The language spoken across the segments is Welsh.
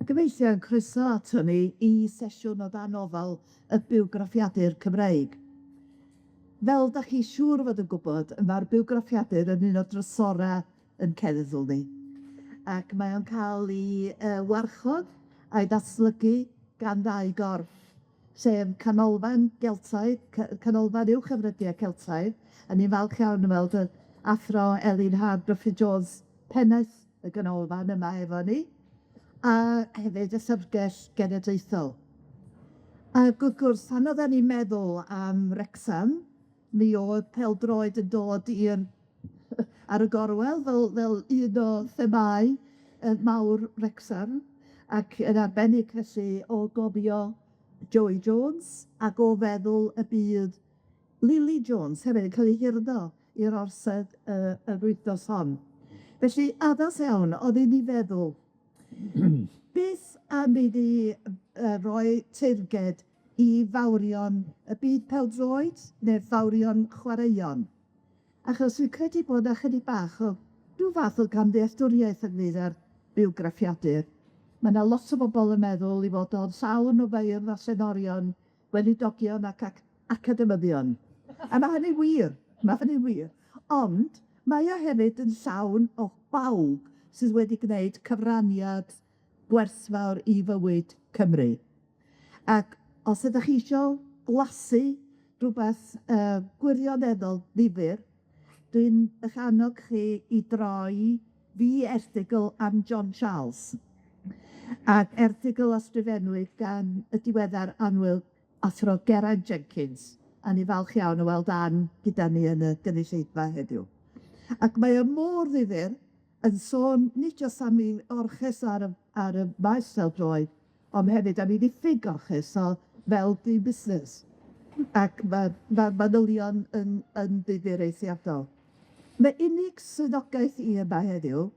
Gyfeillion, croeso aton ni i sesiwn o dan ofal y bywgraffiadur Cymreig. Fel 'dach chi siŵr o fod yn gwbod, ma'r bywgraffiadur yn un o drysora 'yn cenedl ni, ac mae o'n ca'l 'i yy warchod a'i ddatblygu gan ddau gorff, sef Canolfan Geltaidd, Canolfan Uwchefrydiau Celtaidd, a ni'n falch iawn o weld y Athro Elin Haf Gruffydd Jones, pennaeth y ganolfan yma efo ni, a hefyd y Llyfrgell Genedlaethol. Ac wrth gwrs, pan oeddan ni'n meddwl am Wrecsam, mi o'dd pêl-droed yn dod i'r ar y gorwel fel fel un o themâu yy mawr Wrecsam, ac yn arbennig felly o gofio Joey Jones ac o feddwl y bydd Lily Jones hefyd yn cael ei hurddo i'r orsedd yy yr wythnos hon. Felly, addas iawn o'dd i ni feddwl, beth am i ni yy roi teyrnged i fawrion y byd pêl-droed ne' fawrion chwaraeon? Achos fi'n credu bod 'na chydig bach o ryw fath o gamddealltwriaeth ynglŷn â'r bywgraffiadur. Ma' 'na lot o bobol yn meddwl 'i fod o'n llawn o feirdd a llenorion, gweinidogion ac ac academyddion. A ma' hynny'n wir, ma' hynny'n wir. Ond mae o hefyd yn llawn o bawb sydd wedi gwneud cyfraniad gwerthfawr i fywyd Cymru. Ac os ydach chi isio blasu rhywbeth yy gwirioneddol ddifyr, dwi'n 'ych annog chi i droi fi erthygl am John Charles. Ac erthygl a sgrifennwyd gan y diweddar annwyl Athro Geraint Jenkins, a ni'n falch iawn o weld Ann gyda ni yn y gynulleidfa heddiw. Ac mae o mor ddifyr yn sôn nid jyst am 'i orches ar y ar y maes pêl-droed, ond hefyd am 'i ddiffyg orches o fel dyn busnes. Ac ma' ma'r manylion yn yn ddifyr eithriadol. Fy unig swyddogaeth i yma heddiw,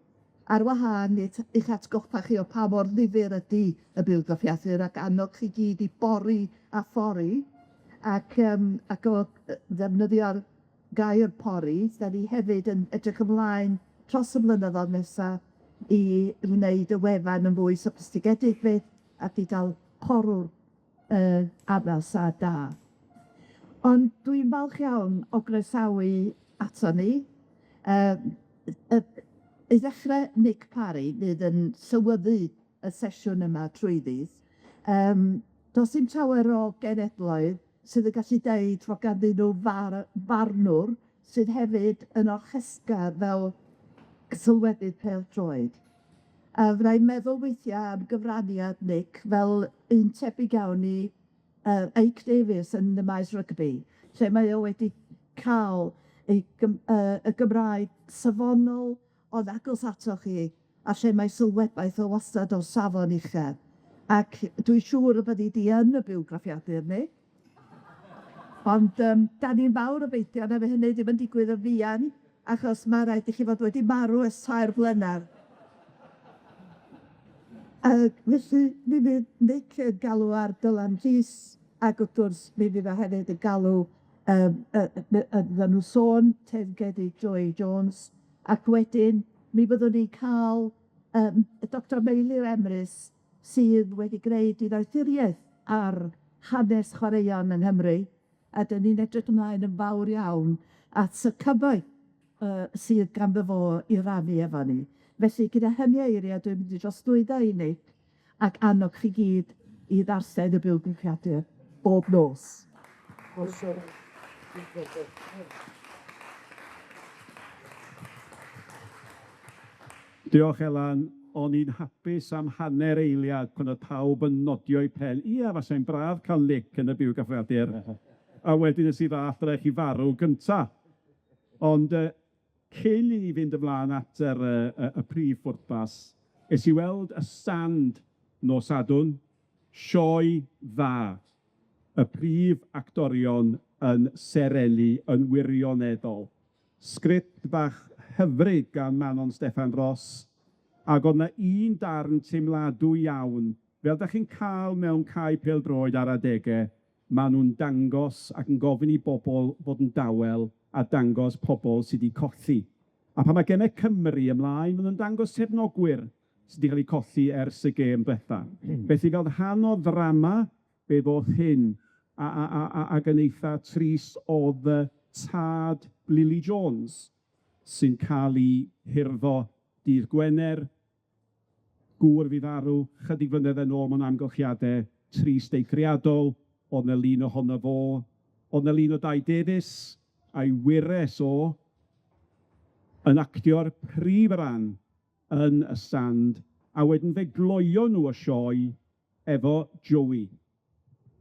ar wahân i t- i'ch atgoffa chi o pa mor ddifyr ydi y bywgraffiadur ac annog chi gyd i bori a phori, ac yym ac o yy ddefnyddio'r gair pori, 'dan ni hefyd yn edrych ymlaen dros y blynyddodd nesa i wneud y wefan yn fwy soffistigedig fyth ac i ga'l porwr yy addas a da. Ond dwi'n falch iawn o groesawu aton ni yy yy i ddechre Nick Parry fydd yn llywyddu y sesiwn yma trwyddi. Yym do's dim llawer o genedloedd sydd yn gallu deud fod ganddyn nw far- farnwr sydd hefyd yn orchesgar fel sylwebydd pêl-droed. A fyddai'n meddwl weithia' am gyfraniad Nick fel un tebyg iawn i yy Ike Davies yn y maes rygbi, lle mae o wedi ca'l ei gym- yy y Gymraeg safonol o'dd agos atoch chi, a lle mae sylwebaeth o wastad o safon uchel. Ac dwi'n siŵr y byddi di yn y bywgraffiadur ni. Ond yym 'dan ni'n fawr obeithio na fy hynny ddim yn digwydd yn fuan, achos ma' raid i chi fod wedi marw ers tair blynedd. Ag felly mi fydd Nick yn galw ar Dylan Rhys, ac wrth gwrs mi fydd o hefyd yn galw yym yy yy fyddan nhw'n sôn teyrnged i Joy Jones, ac wedyn mi fyddwn ni'n ca'l yym y Doctor Meilir Emrys sydd wedi gwneud 'i ddoethuriaeth ar hanes chwaraeon yng Nghymru, a 'dyn ni'n edrych ymlaen yn fawr iawn at y cyfoeth yy sydd ganddo fo i rannu efo ni. Felly gyda hynny o eiria, dwi'n mynd i drosglwyddo i Nick ac annog chi gyd i ddarllen y bywgraffiadur bob nos. Diolch Elan, o'n i'n hapus am hanner eiliad pan o'dd pawb yn nodio'u pen. Ia, fasai'n braf ca'l Nick yn y bywgraffiadur. A wedyn nes i ddallt rai chi farw gynta. Ond yy cyn i ni fynd ymlaen at yr yy y y prif bwrpas, es i weld y stand nos Sadwrn, sioe dda, y prif actorion yn serelu yn wirioneddol. Sgript bach hyfryd gan Manon Steffan Ros, ag o'dd 'na un darn teimladwy iawn, fel 'dach chi'n ca'l mewn cae pêl-droed ar adege, ma' nw'n dangos ac yn gofyn i bobol fod yn dawel a dangos pobol sy 'di colli. A pan ma' geme Cymru ymlaen, ma' nw'n dangos cefnogwyr sy 'di ca'l 'u colli ers y gêm dwetha. Felly fel rhan o ddrama, fe ddoth hyn, a a a a ag yn eitha trist o'dd yy tad Lily Jones, sy'n ca'l 'i hurddo dydd Gwener, gŵr fu farw chydig flynydde nôl mewn amgylchiade trist eithriadol, o'dd 'na lun ohono fo, o'dd 'na lun o Dai Davies a'i wyres o yn actio'r prif ran yn y stand, a wedyn fe gloion nw y sioe efo Joey.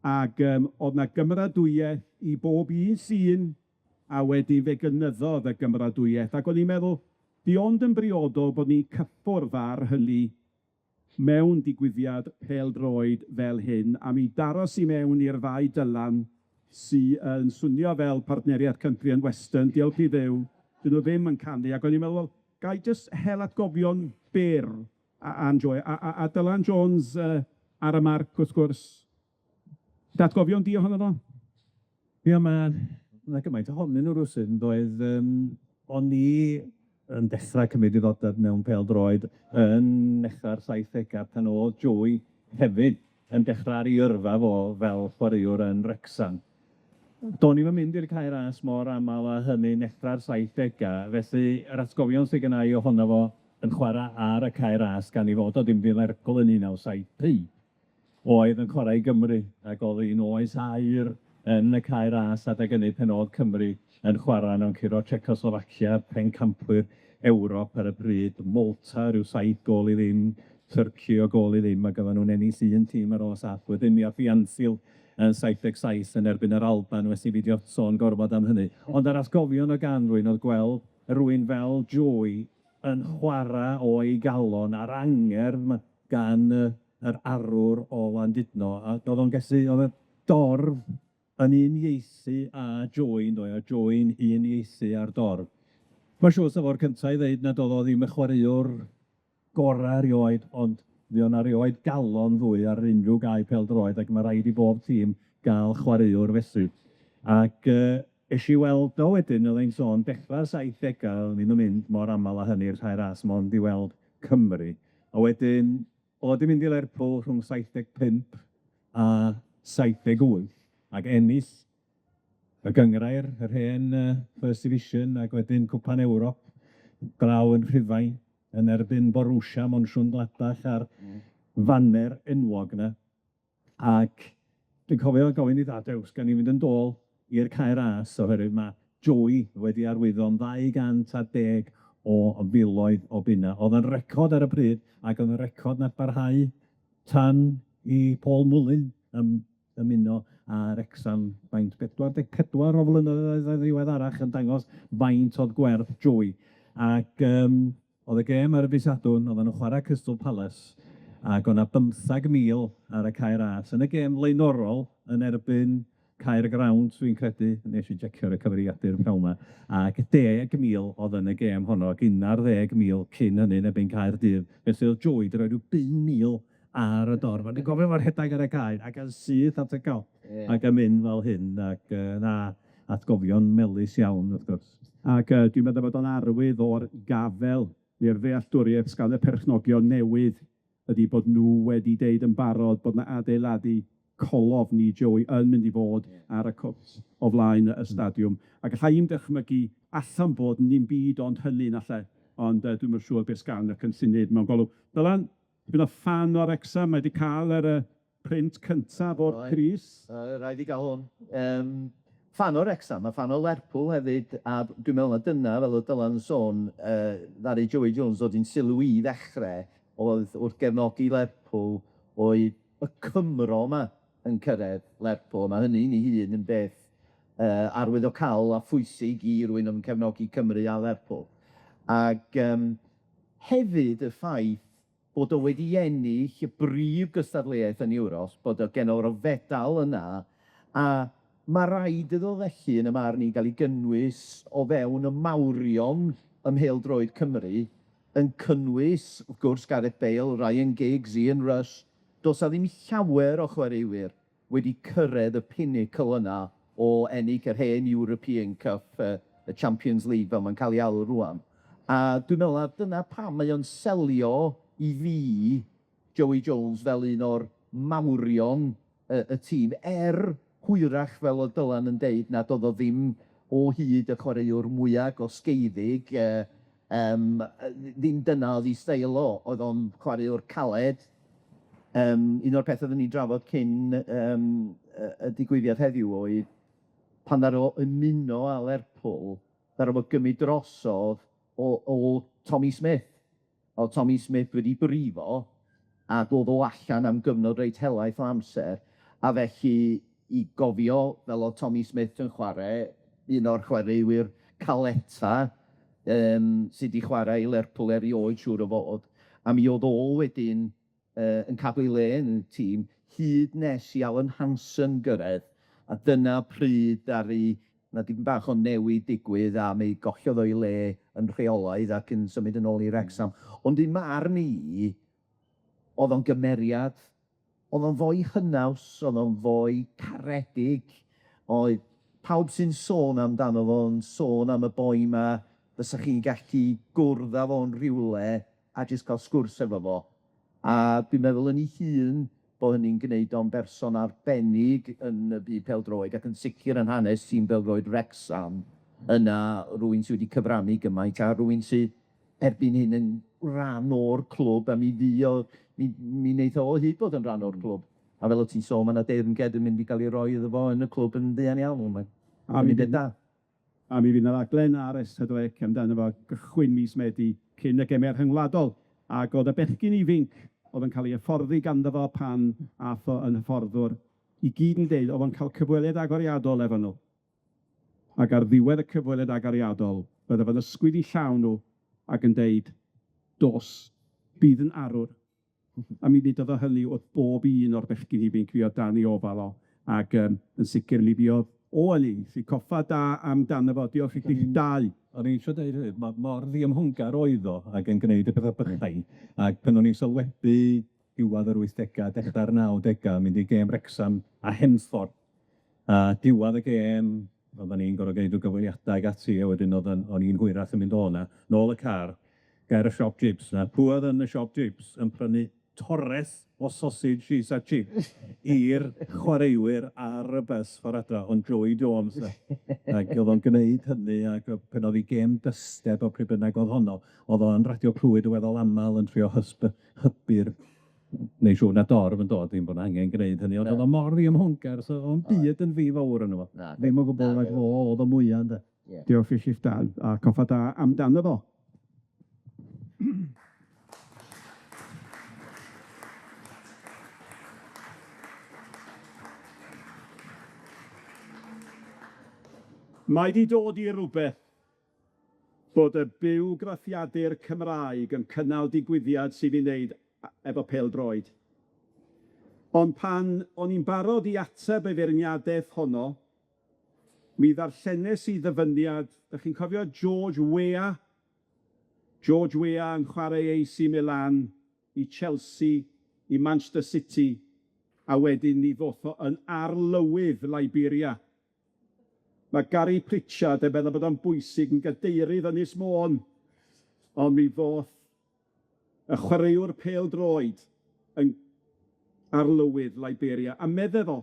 Ag yym o'dd 'na gymeradwyaeth i bob un llun, a wedyn fe gynyddodd y gymeradwyaeth, ac o'n i'n meddwl, 'di ond yn briodol bod ni'n cyffwrdd ar hynny mewn digwyddiad pêl-droed fel hyn, a mi daros i mewn i'r ddau Dylan sy yn swnio fel partneriaeth Country and Western, diolch i Dduw, 'dyn nw ddim yn canu, ac o'n i'n meddwl, wel, gai jyst hel atgofion byr am Joe, a a a Dylan Jones yy ar y marc, wrth gwrs, dy atgofion di ohono fo? Ia, ma' 'na gymaint ohonyn nw rywsut yndoedd yym o'n i yn dechra cymryd diddordeb mewn pêl-droed yn nechra'r saithdega pan o'dd Joey hefyd yn dechra ar 'i yrfa fo fel chwaraewr yn Wrecsam. Do'n i'm yn mynd i'r Cae Ras mor amal â hynny nechra'r saithdega, felly yr atgofion sy gynna i ohono fo yn chwara ar y Cae Ras gan 'i fod o ddim 'di Lerpwl yn 1975 oedd yn chwarae i Gymru, ac o'dd hi'n oes aur yn y Cae Ras adeg ynny pan o'dd Cymru yn chwara mewn curo Czechoslovacia, pencampwyr Ewrop ar y pryd, Malta ryw 7 gôl i ddim, Turkey o gôl i ddim, ac oedden nhw'n ennill un tîm ar ôl y llall. Wedyn mi ath i Anfield yn 77 yn erbyn yr Alban, wnes i beidio sôn gormod am hynny. Ond yr atgofion o gan rywun o'dd gweld rywun fel Joey yn chwara o'i galon a'r angerdd 'ma gan y yr arwr o Landudno, a do'dd o'n gallu, o'dd y dorf yn uniaethu â Joey yndoedd, a Joey'n uniaethu â'r dorf. Ma'n siŵr sa fo'r cynta i ddeud nad o'dd o ddim y chwaraewr gora erioed, ond fuo 'na rioed galon fwy ar unrhyw gae pêl-droed, ac ma' raid i bob tîm ga'l chwaraewr felly. Ac yy es i weld o wedyn, o'dd e'n sôn, dechra'r saithdega, o'n i'm yn mynd mor amal â hynny i'r Cae Ras, mond i weld Cymru. A wedyn, o'dd o 'di mynd i Lerpwl rhwng 75 a 78, ac ennill y gynghrair, yr hen yy First Division, ac wedyn Cwpan Ewrop, draw yn Rhufain, yn erbyn Borussia Mönchengladbach a'r faner enwog 'na. Ac dwi'n cofio gofyn i ddad, Ews, gawn ni fynd yn dôl i'r Cae Ras, oherwydd ma' Joey wedi arwyddo'n 210 o filoedd o bunna. O'dd yn record ar y pryd, ac o'dd yn record nath barhau tan i Paul Mullin ym ymuno â Wrecsam faint, 44 o flynyddoedd yn ddiweddarach yn dangos faint o'dd gwerth Joey. Ac yym o'dd y gêm ar y dydd Sadwrn, oedden nhw'n chwarae Crystal Palace, ac o' 'na 15,000 ar y Cae Ras yn y gêm flaenorol yn erbyn Caergrawnt, dwi'n credu, nes i jecio ar y cyfrifiadur pnawn 'ma, ac 10,000 o'dd yn y gêm honno, ac 11,000 cyn hynny yn erbyn Caerdydd. Felly o'dd Joey 'di roi ryw 5,000 ar y dorf, a dwi'n gofio fo rhedag ar y cae ac yn syth at y Kop ac yn mynd fel hyn, ac yy na, atgofion melys iawn, wrth gwrs. Ac yy dwi'n meddwl bod o'n arwydd o'r gafel neu'r ddealltwriaeth s'gan y perchnogion newydd ydi bod nw wedi deud yn barod bod 'na adeiladu colofn i Joey yn mynd i fod ar y cwt o flaen y stadiwm. A galla i'm dychmygu allan bod ddim byd ond hynny nalle, ond yy dwi'm yn siŵr be' sgan y cynllunydd mewn golwg. Dylan, tipyn o ffan o Wrecsam, mae 'di ca'l yr yy print cyntaf o'r crys. Yy raid fi ga'l hwn. Yym ffan o Wrecsam a ffan o Lerpwl hefyd, a dwi'n meddwl na dyna, fel o'dd Dylan yn sôn, yy ddaru Joey Jones ddod i'n sylw i ddechre, o'dd wrth gefnogi Lerpwl oedd y Cymro 'ma yn cyrredd Lerpwl, ma' hynny'n 'i hun yn beth yy arwyddocaol a phwysig i rywun yn cefnogi Cymru a Lerpwl. Ag yym hefyd y ffaith bod o wedi ennill y brif gystadleuaeth yn Ewrop, bod o genno fo fedal yna, a ma' raid iddo felly yn y marn i ga'l 'i gynnwys o fewn y mawrion ym mhêl-droed Cymru, yn cynnwys, wrth gwrs, Gareth Bale, Ryan Giggs, Ian Rush, do's 'a ddim llawer o chwaraewyr wedi cyrredd y pinnacle yna o ennill yr hen European Cup, yy y Champions League fel ma'n ca'l 'i alw rŵan. A dwi'n me'wl na dyna pam mae o'n selio i fi Joey Jones fel un o'r mawrion y y tîm, er hwyrach fel o'dd Dylan yn deud nad o'dd o ddim o hyd y chwaraewr mwya gosgeiddig yy yym ddim dyna o'dd 'i steil o, oedd o'n chwaraewr caled. Yym un o'r pethe oedden ni'n drafod cyn yym y y digwyddiad heddiw oedd pan ddaru o ymuno â Lerpwl, ddaru fo gymryd drosodd o o Tommy Smith. O'dd Tommy Smith wedi brifo, ac o'dd o allan am gyfnod reit helaeth o amser, a felly i gofio fel o'dd Tommy Smith yn chware, un o'r chwaraewyr caleta yym sy 'di chwarae i Lerpwl erioed siŵr o fod, a mi o'dd o wedyn yy yn cadw 'i le yn y tîm hyd nes i Alan Hansen gyrredd, a dyna pryd ddaru 'na dipyn bach o newid digwydd a mi gollodd o'i le yn rheolaidd ac yn symud yn ôl i Wrecsam. Ond i'm marn i, o'dd o'n gymeriad, o'dd o'n foi hynaws, o'dd o'n foi caredig, oedd pawb sy'n sôn amdano fo'n sôn am y boi 'ma fysach chi'n gallu gwrdd â fo'n rhywle a jyst ca'l sgwrs efo fo. A dwi'n meddwl yn 'i hun bo' hynny'n gneud o'n berson arbennig yn y byd pêl-droed ac yn sicir yn hanes tîm pêl-droed Wrecsam yna rywun sy wedi cyfrannu gymaint a rywun sy erbyn hyn yn ran o'r clwb a mi fu o mi mi neith o o hyd bod yn rhan o'r clwb. A fel o't ti'n sôn ma' 'na deyrnged yn mynd i ga'l 'i roi iddo fo yn y clwb yn fuan iawn ma'... A mi fydd da. A mi fydd 'na raglen ar S4C amdano fo gychwyn mis Medi cyn y Gemau Rhyngwladol, ac o'dd y bechgyn ifinc o'dd yn ca'l 'u hyfforddi ganddo fo pan ath o yn hyfforddwr, i gyd yn deud o'dd o'n ca'l cyfweliad agoriadol efo nw. Ac ar ddiwedd y cyfweliad agoriadol, bydde fo'n ysgwyd 'u llaw nw ac yn deud, dos, bydd yn arwr. A mi ddudodd o hynny wrth bob un o'r bechgyn ifinc fuodd dan 'i ofal o, ac yym yn sicir mi fuodd o yn un. Felly coffa da amdano fo, diolch i chi'ch dau. O'n i isio deud hefyd, ma' mor ddiymhongar oedd o ac yn gneud y petha bychain, ac pan o'n i'n sylwebu diwedd yr wythdega, dechra'r nawdega, mynd i gêm Wrecsam a Henffordd, a diwadd y gêm, oeddan ni'n gor'o' gneud ryw gyfweliada ag ati, a wedyn o'dd yn o'n i'n hwyrach yn mynd o 'na, nôl y car, ger y siop jips 'na, pw o'dd yn y siop jips yn prynu toreth o sausages a chips i'r chwaraewyr ar y bws ffor adra, ond Joey Jones de. Ac o'dd o'n gneud hynny, ac o- pan o'dd 'i gêm dysteb o pryd bynnag o'dd honno, o'dd o yn Radio Clwyd yn weddol amal yn trio hysby- hybu'r neu' siŵr na dorf yn dod, ddim bo' 'na angen gneud hynny, ond o'dd o mor ddiymhongar, so o'm byd yn ddi fowr yno fo. Na. Ddim o gwbwl, like fo o'dd y mwya ynde. Diolch i chi'ch dau, a coffa da amdano fo. Mae 'di dod i rwbeth bod y bywgraffiadur Cymraeg yn cynnal digwyddiad sydd i wneud efo pêl-droed. Ond pan o'n i'n barod i ateb y feirniadaeth honno, mi ddarllenes i ddyfyniad, 'dach chi'n cofio George Weah? George Weah yn chwarae i AC Milan, i Chelsea, i Manchester City, a wedyn mi ddoth o yn arlywydd Liberia. Ma' Gary Pritchard yn meddwl bod o'n bwysig yn gadeirydd Ynys Môn, ond mi ddoth y chwaraewr pêl-droed yn arlywydd Liberia, a medde fo,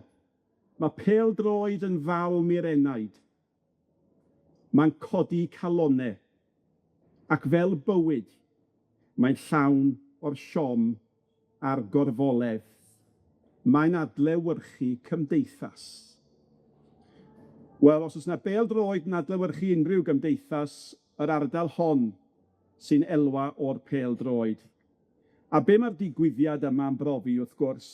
ma' pêl-droed yn falm i'r enaid, ma'n codi calone, ac fel bywyd, mae'n llawn o'r siom a'r gorfoledd. Mae'n adlewyrchu cymdeithas. Wel, os o's 'na bêl-droed yn adlewyrchu unrhyw gymdeithas, yr ardal hon sy'n elwa o'r pêl-droed. A be' ma'r digwyddiad yma'n brofi, wrth gwrs,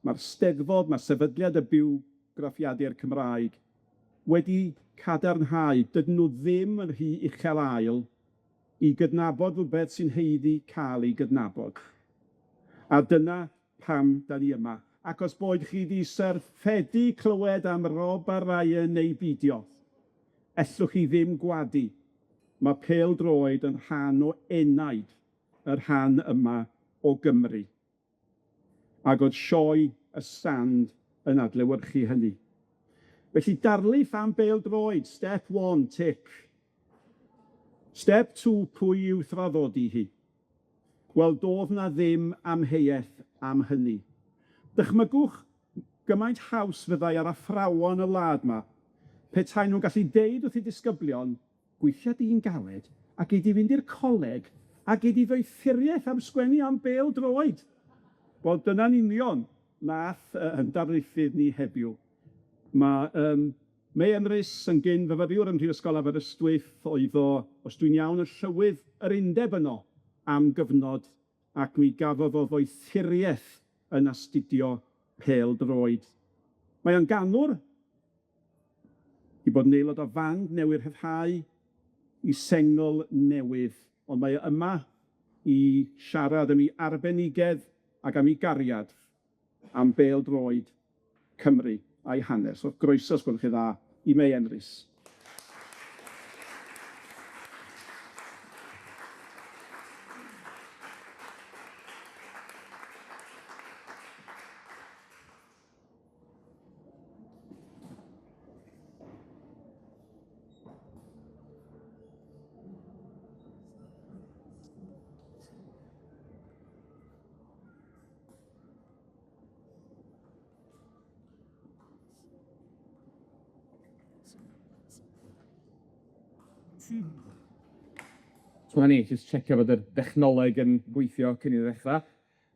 ma'r Steddfod, ma' sefydliad y bywgraffiadur Cymraeg wedi cadarnhau dydyn nw ddim yn rhy uchel ael i gydnabod rwbeth sy'n haeddu ca'l ei gydnabod. A dyna pam 'dan ni yma. Ac os boed chi 'di syrffedu clywed am Rob a Ryan neu beidio, ellwch chi ddim gwadu, ma' pêl-droed yn rhan o enaid y rhan yma o Gymru. Ac o'dd sioe y stand yn adlewyrchu hynny. Felly darlith am bêl-droed, step one, tick. Step two, pwy i'w thraddodi hi? Wel, do'dd 'na ddim amheuaeth am hynny. Dychmygwch gymaint haws fyddai ar athrawon y wlad 'ma petai nw'n gallu deud wrth 'u disgyblion, gweithia di'n galed, a gei di fynd i'r coleg, a gei di ddoethuriaeth am sgwennu am bêl-droed. Wel, dyna'n union nath yy 'yn darlithydd ni heddiw. Ma' yym Mei Emrys yn gyn fyfyriwr ym Mhrifysgol Aberystwyth, oedd o, os dwi'n iawn, yn llywydd yr undeb yno am gyfnod, ac mi gafodd o ddoethuriaeth yn astudio pêl-droed. Mae o'n ganwr, 'di bod yn aelod o fand newydd rhyddhau 'i sengl newydd, ond mae o yma i siarad am 'i arbenigedd ac am 'i gariad am bêl-droed Cymru a'i hanes. So groeso, os gwelwch chi dda, i Mei Emrys. Dyma ni, jyst checio bod yr dechnoleg yn gweithio cyn i ni ddechra.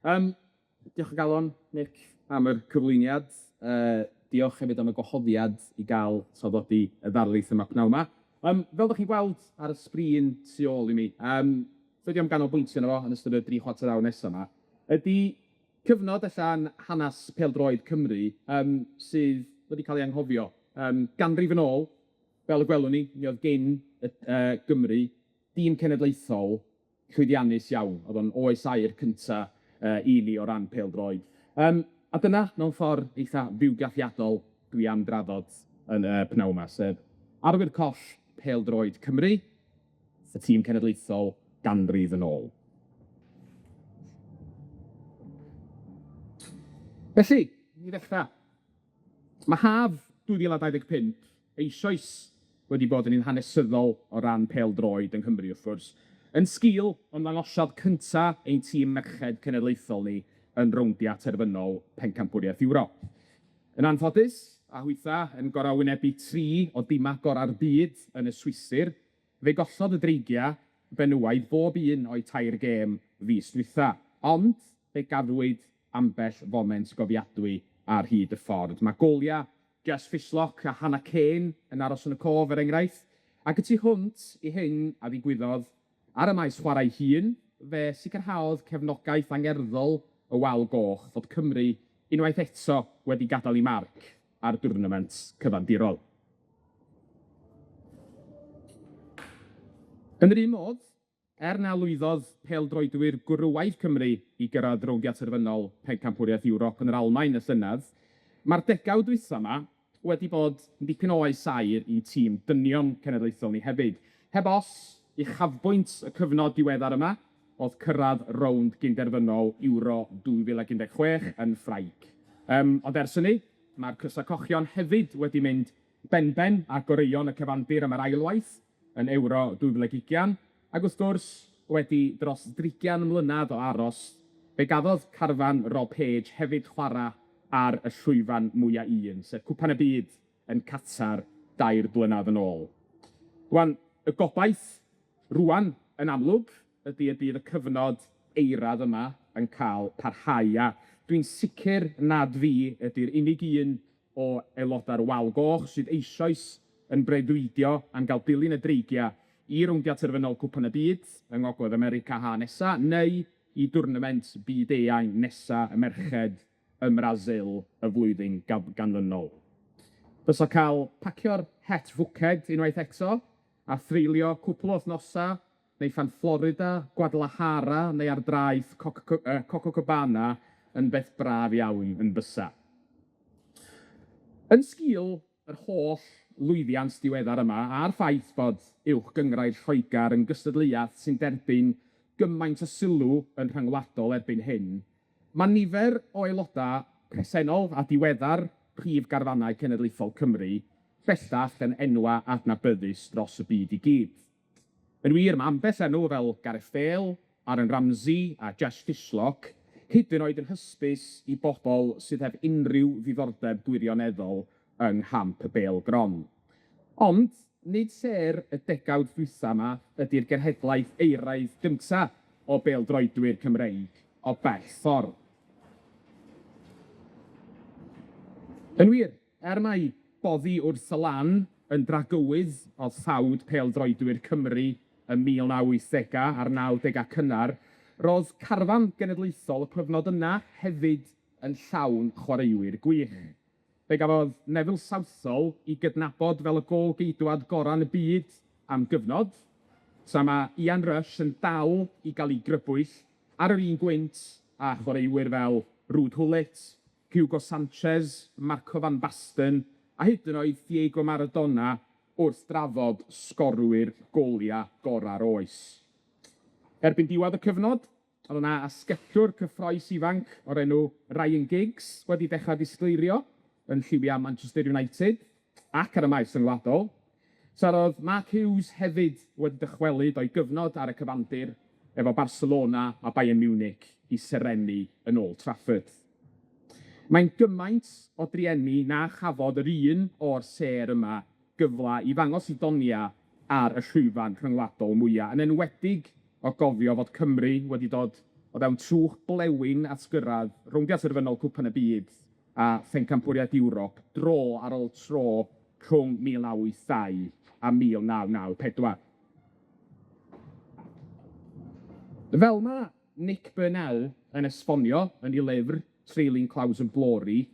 Yym, diolch o galon, Nick, am yr cyflwyniad. Yy, diolch hefyd am y gwahoddiad i ga'l traddodi y ddarlith yma pnawn 'ma. Yym, fel 'dach chi'n gweld ar y sgrin tu ôl i mi, yym, be' dwi am ganolbwyntio arno fo yn ystod y dri chwarter awr nesa 'ma, ydi cyfnod ella'n hanas pêl-droed Cymru yym sydd wedi ca'l ei anghofio. Yym, ganrif yn ôl, fel y gwelwn ni, mi o'dd gin y yy Gymru dîm cenedlaethol llwyddiannus iawn. O'dd o'n oes aur cynta yy i ni o ran pêl-droed. Yym, a dyna, mewn ffordd eitha fywgraffiadol, dwi am drafod yn y pnawn 'ma, sef arwyr coll pêl-droed Cymru, y tîm cenedlaethol ganrif yn ôl. Felly, i ddechrau, mae haf 2025 eisoes wedi bod yn un hanesyddol o ran pêl-droed yng Nghymru, wrth gwrs, yn sgil ymddangosiad cynta ein tîm merched cenedlaethol ni yn rowndia terfynol Pencampwriaeth Ewrop. Yn anffodus, a hwytha yn gor'o' wynebu tri o dima gora'r byd yn y Swistir, fe gollodd y Dreigia benywaidd bob un o'u tair gêm fis dwytha, ond fe gafwyd ambell foment gofiadwy ar hyd y ffordd. Ma' golia Jess Fishlock a Hannah Kane yn aros yn y cof, er enghraifft, ac y tu hwnt i hyn a ddigwyddodd ar y maes chwarae hun, fe sicrhaodd cefnogaeth angerddol y Wal Goch fod Cymru unwaith eto wedi gadael 'i marc ar dwrnament cyfandirol. Yn yr un modd, er na lwyddodd pêl-droedwyr gwrywaidd Cymru i gyrraedd rowndiau terfynol Pencampwriaeth Ewrop yn yr Almaen y llynedd, ma'r degawd dwytha 'ma wedi bod yn dipyn o oes aur i tîm dynion cenedlaethol ni hefyd. Heb os, uchafbwynt y cyfnod diweddar yma o'dd cyrradd rownd gynderfynol Euro 2016 yn Ffrainc. Yym, ond ers hynny, ma'r Crysau Cochion hefyd wedi mynd benben â goreuon y cyfandir am yr ailwaith yn Euro 2020, ac wrth gwrs, wedi dros drigian mlynedd o aros, fe gafodd carfan Rob Page hefyd chwarae ar y llwyfan mwya un, sef Cwpan y Byd yn Qatar dair blynedd yn ôl. Rwan, y gobaith rwan, yn amlwg, ydi y bydd y cyfnod eirad yma yn cael parhau, a dwi'n sicr nad fi ydi'r unig un o aelodau'r Wal Goch sydd eisoes yn breuddwydio am gael dilyn y Dreigiau i rowndiau terfynol Cwpan y Byd yng Ngogledd America ha' nesa, neu i dwrnament byd-eang nesa y merched ym Mrasil y flwyddyn ganlynol. Fysa cael pacio'r het fwced unwaith eto, a threulio cwpwl o wythnosa neu fan Florida, Guadalajara neu ar draeth Copacabana yn beth braf iawn yn bysa. Yn sgil yr holl lwyddiant diweddar yma a'r ffaith bod Uwch Gynghrair Lloegr yn gystadleuaeth sy'n derbyn gymaint o sylw yn rhyngwladol erbyn hyn, ma' nifer o aelodau presennol a diweddar prif garfannau cenedlaethol Cymru bellach yn enwa' adnabyddus dros y byd i gyd. Yn wir, ma' ambell enw fel Gareth Bale, Aaron Ramsey a Jess Fishlock hyd yn oed yn hysbys i bobol sydd heb unrhyw ddiddordeb gwirioneddol yng nghamp y bêl gron. Ond nid sêr y degawd dwytha 'ma ydi'r genhedlaeth euraidd gynta o bêl-droedwyr Cymreig o bell ffordd. Yn wir, er mai boddi wrth y lan yn dragywydd o'dd ffawd pêl-droedwyr Cymru ym 1980au a'r 90au cynnar, ro'dd carfan genedlaethol y cyfnod yna hefyd yn llawn chwaraewyr gwych. Fe gafodd Neville Southall 'i gydnabod fel y gôl-geidwad gora'n y byd am gyfnod, tra ma' Ian Rush yn dal i ga'l 'i grybwyll ar yr un gwynt â chwaraewyr fel Ruud Gullit, Hugo Sanchez, Marco van Basten, a hyd yn oed Diego Maradona wrth drafod sgorwyr golia gora'r oes. Erbyn diwedd y cyfnod, Oedd yna asgellwr cyffrous ifanc o'r enw Ryan Giggs wedi dechrau disgleirio yn lliwiau Manchester United ac ar y maes rhyngwladol. Tra roedd Mark Hughes hefyd wedi dychwelyd o'i gyfnod ar y cyfandir efo Barcelona a Bayern Munich i serennu yn Old Trafford. Mae'n gymaint o drueni na chafodd yr un o'r sêr yma gyfle i ddangos 'i donia ar y llwyfan rhyngwladol mwya, yn enwedig o gofio fod Cymru wedi dod o fewn trwch blewyn at gyrradd rowndia terfynol Cwpan y Byd a Phencampwriaeth Ewrop dro ar ôl tro rhwng 1982 a 1994. Fel ma' Nick Burnell yn esbonio yn ei lyfr Trailing Clouds of Glory,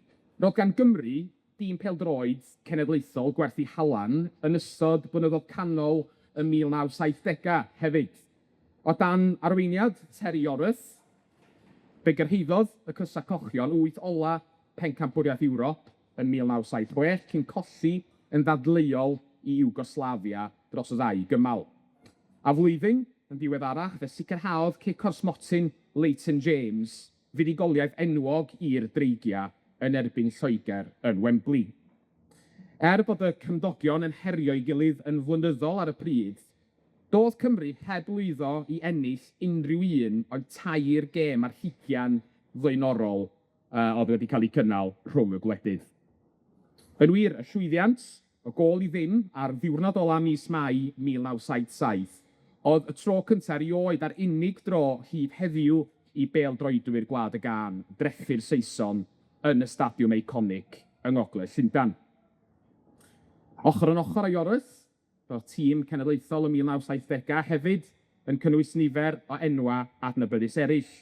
ro'dd gan Gymru dîm pêl-droed cenedlaethol gwerth 'i halan yn ystod blynyddodd canol y 1970au hefyd. O dan arweiniad Terry Yorath, fe gyrhaeddodd y Crysau Cochion wyth ola pencampwriaeth Ewrop yn 1976 cyn colli yn ddadleuol i Iwgoslafia dros y ddau gymal. A flwyddyn yn ddiweddarach fe sicrhaodd cic o'r smotyn Leighton James fuddugoliaeth enwog i'r Dreigia yn erbyn Lloegr yn Wembley. Er bod y cymdogion yn herio'i gilydd yn flynyddol ar y pryd, do'dd Cymru heb lwyddo i ennill unrhyw un o'i tair gêm ar hugian flaenorol yy o'dd wedi ca'l 'u cynnal rhwng y gwledydd. Yn wir, y llwyddiant o gôl i ddim ar ddiwrnod ola mis Mai 1977 o'dd y tro cynta erioed a'r unig dro hyd heddiw i bêl-droedwyr Gwlad y Gân drechu'r Saeson yn y stadiwm eiconig yng Ngogledd Llundan. Ochr yn ochr â Yorath, roedd tîm cenedlaethol y 1970au hefyd yn cynnwys nifer o enwa' adnabyddus eraill,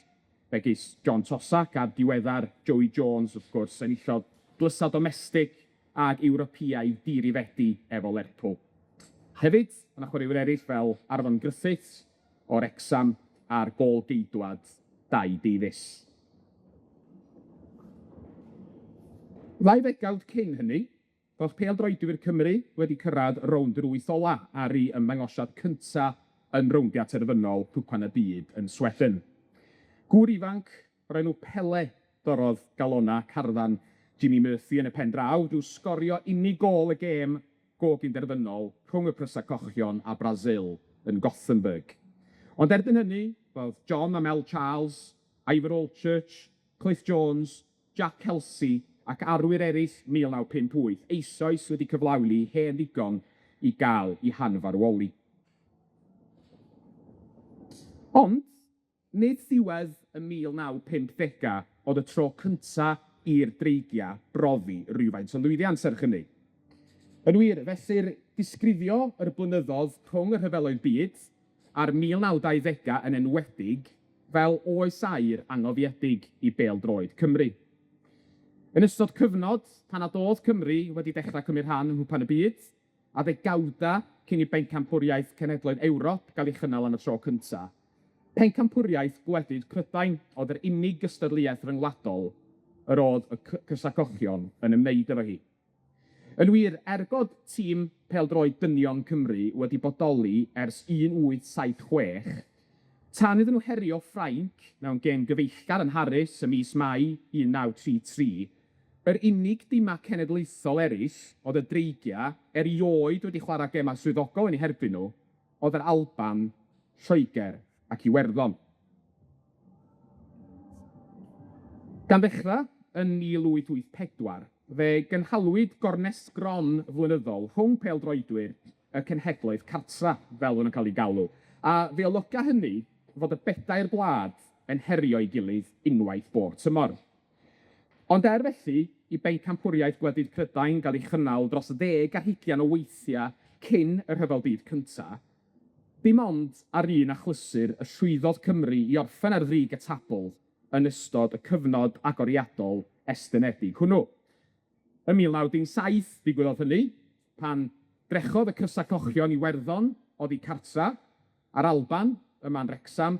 megis John Toshack a'r diweddar Joey Jones, wrth gwrs, enillodd dlysa domestig ag Ewropeaidd dirifedi efo Lerpwl. Hefyd, ma' 'na chwaraewyr eraill fel Arfon Griffiths o Wrecsam a'r gôl-geidwad Dai Davies. Ddau ddegawd cyn hynny, roedd pêl-droedwyr Cymru wedi cyrraedd rownd yr wyth ola ar 'u ymddangosiad cynta yn rowndia terfynol Cwpan y Byd yn Sweden. Gŵr ifanc o'r enw Pele dorrodd galona carfan Jimmy Murphy yn y pen draw drw sgorio unig gôl y gêm gogynderfynol rhwng y Crysau Cochion a Brasil yn Gothenburg. Ond erbyn hynny, roedd John a Mel Charles, Ivor Allchurch, Cliff Jones, Jack Kelsey ac arwyr eraill 1958 eisoes wedi cyflawni hen ddigon i gael 'u hanfarwoli. Ond, nid ddiwedd y 1950au o'dd y tro cynta i'r Dreigia brofi rywfaint o lwyddiant serch hynny. Yn wir, fesur disgrifio yr blynyddodd rhwng y rhyfeloedd byd a'r 1920au yn enwedig fel oes aur angofiedig i bêl-droed Cymru. Yn ystod cyfnod pan nad o'dd Cymru wedi dechra cymryd rhan yng Nghwpan y Byd, a ddegawda cyn i bencampwriaeth cenhedloedd Ewrop gael ei chynnal am y tro cynta, pencampwriaeth gwledydd Prydain o'dd yr unig gystadleuaeth ryngwladol yr o'dd y Crysau Cochion yn ymwneud efo hi. Yn wir, er bod tîm pêl-droed dynion Cymru wedi bodoli ers 1876, tan iddyn nhw herio Ffrainc mewn gêm gyfeillgar ym Mharis ym mis Mai 1933, yr unig dima cenedlaethol eraill o'dd y Dreigia erioed wedi chwarae gema swyddogol yn eu herbyn nhw o'dd yr Alban, Lloegr ac Iwerddon. Gan ddechra yn 1884, fe gynhalwyd gornest gron flynyddol rhwng pêl-droedwyr y cenhedloedd cartra, fel o'n nw'n ca'l 'u galw, a fe olyga hynny fod y bedair gwlad yn herio'i gilydd unwaith bob tymor. Ond er felly, i bencampwriaeth gwledydd Prydain ga'l 'i chynnal dros ddeg ar hugian o weithia' cyn y Rhyfel Byd Cynta, dim ond ar un achlysur y llwyddodd Cymru i orffen ar frig y tabl yn ystod y cyfnod agoriadol estynedig hwnnw. Ym 1917, digwyddodd hynny, pan drechodd y Crysau Cochion Iwerddon oddi cartra, a'r Alban, yma yn Wrecsam,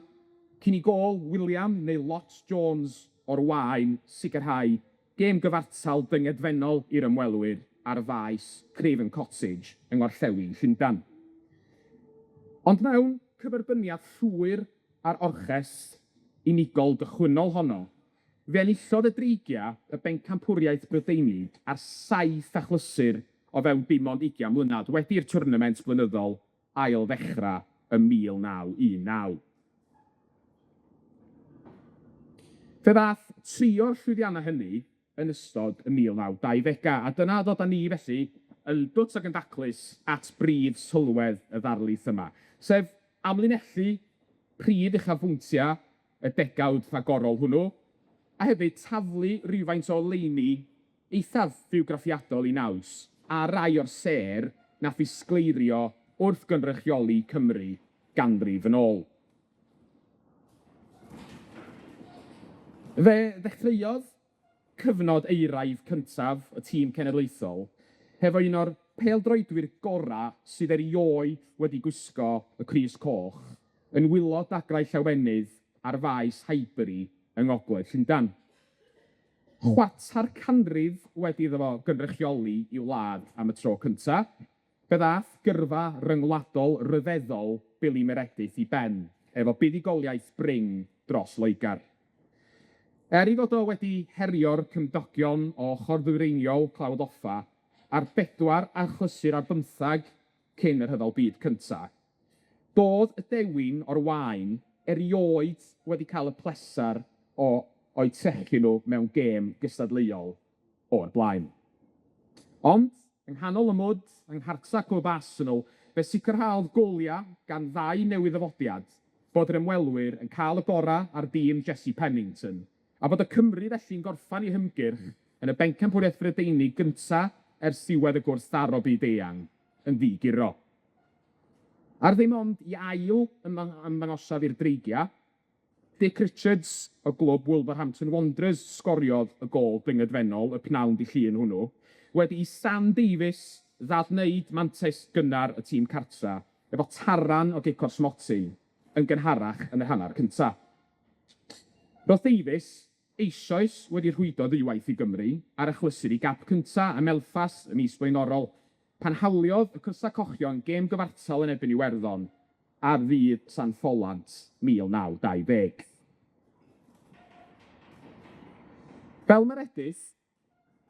cyn i gôl William neu Lot Jones o'r Waen sicrhau gêm gyfartal dyngedfennol i'r ymwelwyr ar faes Craven Cottage yng ngorllewin Llundan. Ond mewn cyferbyniad llwyr â'r orchest unigol gychwynnol honno, fe enillodd y Dreigia y bencampwriaeth Brydeinig ar saith achlysur o fewn dim ond ugian mlynadd wedi'r twrnament blynyddol ail ddechra ym 1919. Fe ddath tri o'r llwyddiannau hynny yn ystod y 1920au, a dyna ddod â ni felly yn dwt ac yn daclus at brif sylwedd y ddarlith yma, sef amlinellu prif uchafbwyntia' y degawd rhagorol hwnnw, a hefyd taflu rywfaint o oleuni eithaf fywgraffiadol 'i naws ar rai o'r sêr nath ddisgleirio wrth gynrychioli Cymru ganrif yn ôl. Fe ddechreuodd cyfnod euraidd cyntaf y tîm cenedlaethol hefo un o'r pêl-droedwyr gora' sydd erioed wedi gwisgo y crys coch yn wylo dagrau llawenydd ar faes Highbury yng Ngogledd Llundan. Chwarter canrif wedi iddo fo gynrychioli i'w wlad am y tro cynta, fe ddath gyrfa ryngwladol ryfeddol Billy Meredith i ben efo buddugoliaeth brin dros Loegar. Er 'i fod o wedi herio'r cymdogion o ochor ddwyreiniol Clawdd Offa ar bedwar achlysur ar bymthag cyn y Rhyfel Byd Cynta, do'dd y dewin o'r Waen erioed wedi ca'l y plesar o o'u trechu nw mewn gêm gystadleuol o'r blaen. Ond, yng nghanol y mwd, yng nghartra Clwb Arsenal, fe sicrhaodd golia' gan ddau newydd-ddyfodiad bod yr ymwelwyr yn cael y gora' ar dîm Jesse Pennington, a bod y Cymry felly'n gorffan 'u hymgyrch yn y Bencampwriaeth Brydeinig gynta' ers diwedd y gwrthdaro byd-eang yn ddi-guro. Ar ddim ond 'i ail ymddangosiad i'r Dreigia', Dick Richards o glwb Wolverhampton Wanderers sgoriodd y gôl dyngedfennol y pnawn dy' Llun hwnnw, wedi i Sam Davies ddadwneud mantais gynnar y tîm cartra efo taran o gic o'r smotyn yn gynharach yn yr hannar cynta. Ro'dd Davies eisoes wedi rhwydo ddwywaith i Gymru ar achlysur 'i gap cynta ym Melffast y mis blaenorol, pan hawliodd y Crysau Cochion gêm gyfartal yn erbyn Iwerddon ar ddydd San Ffolant 1920. Fel Meredydd,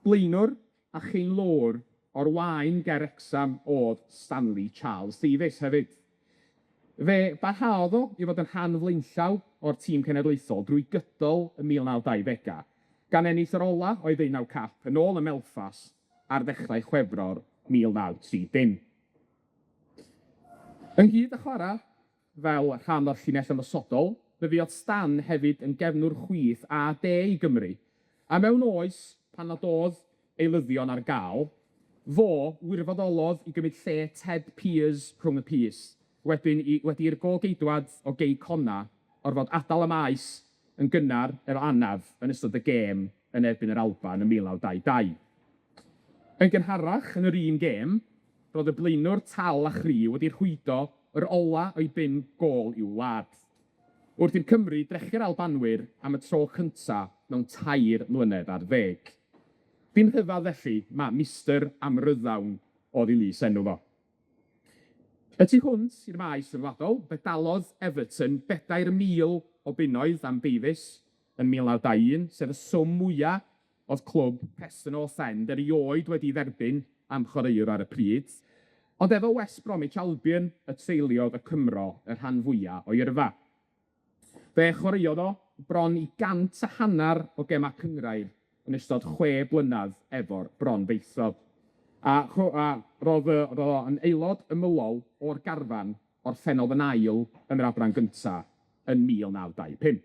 blaenwr a chyn-löwr o'r Waen ger Wrecsam o'dd Stanley Charles Davies hefyd. Fe barhaodd o i fod yn rhan flaenllaw o'r tîm cenedlaethol drwy gydol y 1920au, gan ennill yr ola o'i ddeunaw cap yn ôl ym Melffast ar ddechrau Chwefror 1930. Ynghyd â chwara' fel rhan o'r llinell ymosodol, fe fuodd Stan hefyd yn gefnwr chwith a de i Gymru, a mewn oes pan nad o'dd eilyddion ar ga'l, fo wirfoddolodd i gymryd lle Ted Pears rhwng y pys, wedyn i wedi i'r gôl-geidwad o Gei Conna orfod adal y maes yn gynnar efo anaf yn ystod y gêm yn erbyn yr Alban yn 1922. Yn gynharach yn yr un gêm, roedd y blaenwr tal a chry wedi rhwydo yr ola o'i bum gôl i'w wlad. Wrth i'r Cymry drechu'r Albanwyr am y tro cynta mewn tair mlynedd ar ddeg. Dim rhyfadd felly ma' Mister Amryddawn o'dd 'i lys enw fo. Y tu hwnt i'r maes rhyngwladol, fe dalodd Everton 4,000 o bunnoedd am Davies yn 1921, sef y swm mwya o'dd clwb Preston North End erioed wedi dderbyn am chwaraewr ar y pryd, ond efo West Bromwich Albion y treuliodd y Cymro y rhan fwya o'i yrfa. Fe chwaraeodd o bron i 150 o gema cynghrair yn ystod chwe blynadd efo'r bronfeithog. A cho- a ro'dd yy ro'dd o yn aelod ymylol o'r garfan orffennodd yn ail yn yr adran gynta yn 1925.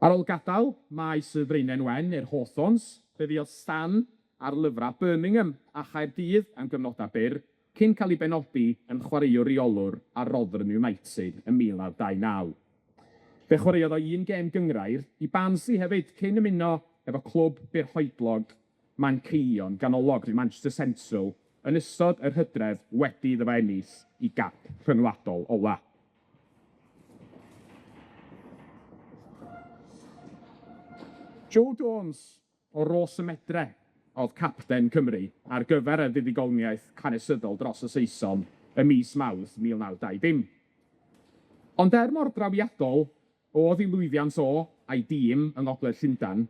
Ar ôl gadal maes y Freinen Wen i'r Hawthorns, fe fuodd Stan ar lyfra Birmingham a Chaerdydd am gyfnoda byr, cyn ca'l 'i benodi yn chwaraewr reolwr ar Rotherham United ym 1929. Fe chwaraeodd o un gêm gynghrair i Barnsley hefyd cyn ymuno efo clwb byrhoedlog Manceinion ganolog, Manchester Central, yn ystod yr Hydref wedi iddo fo ennill 'i gap rhyngwladol ola. Joe Jones o Ros y Medre o'dd capten Cymru ar gyfer y fuddugoliaeth hanesyddol dros y Saeson ym mis Mawrth 1920. Ond er mor drawiadol o'dd 'i lwyddiant o a'i dîm yng Ngogledd Llundan,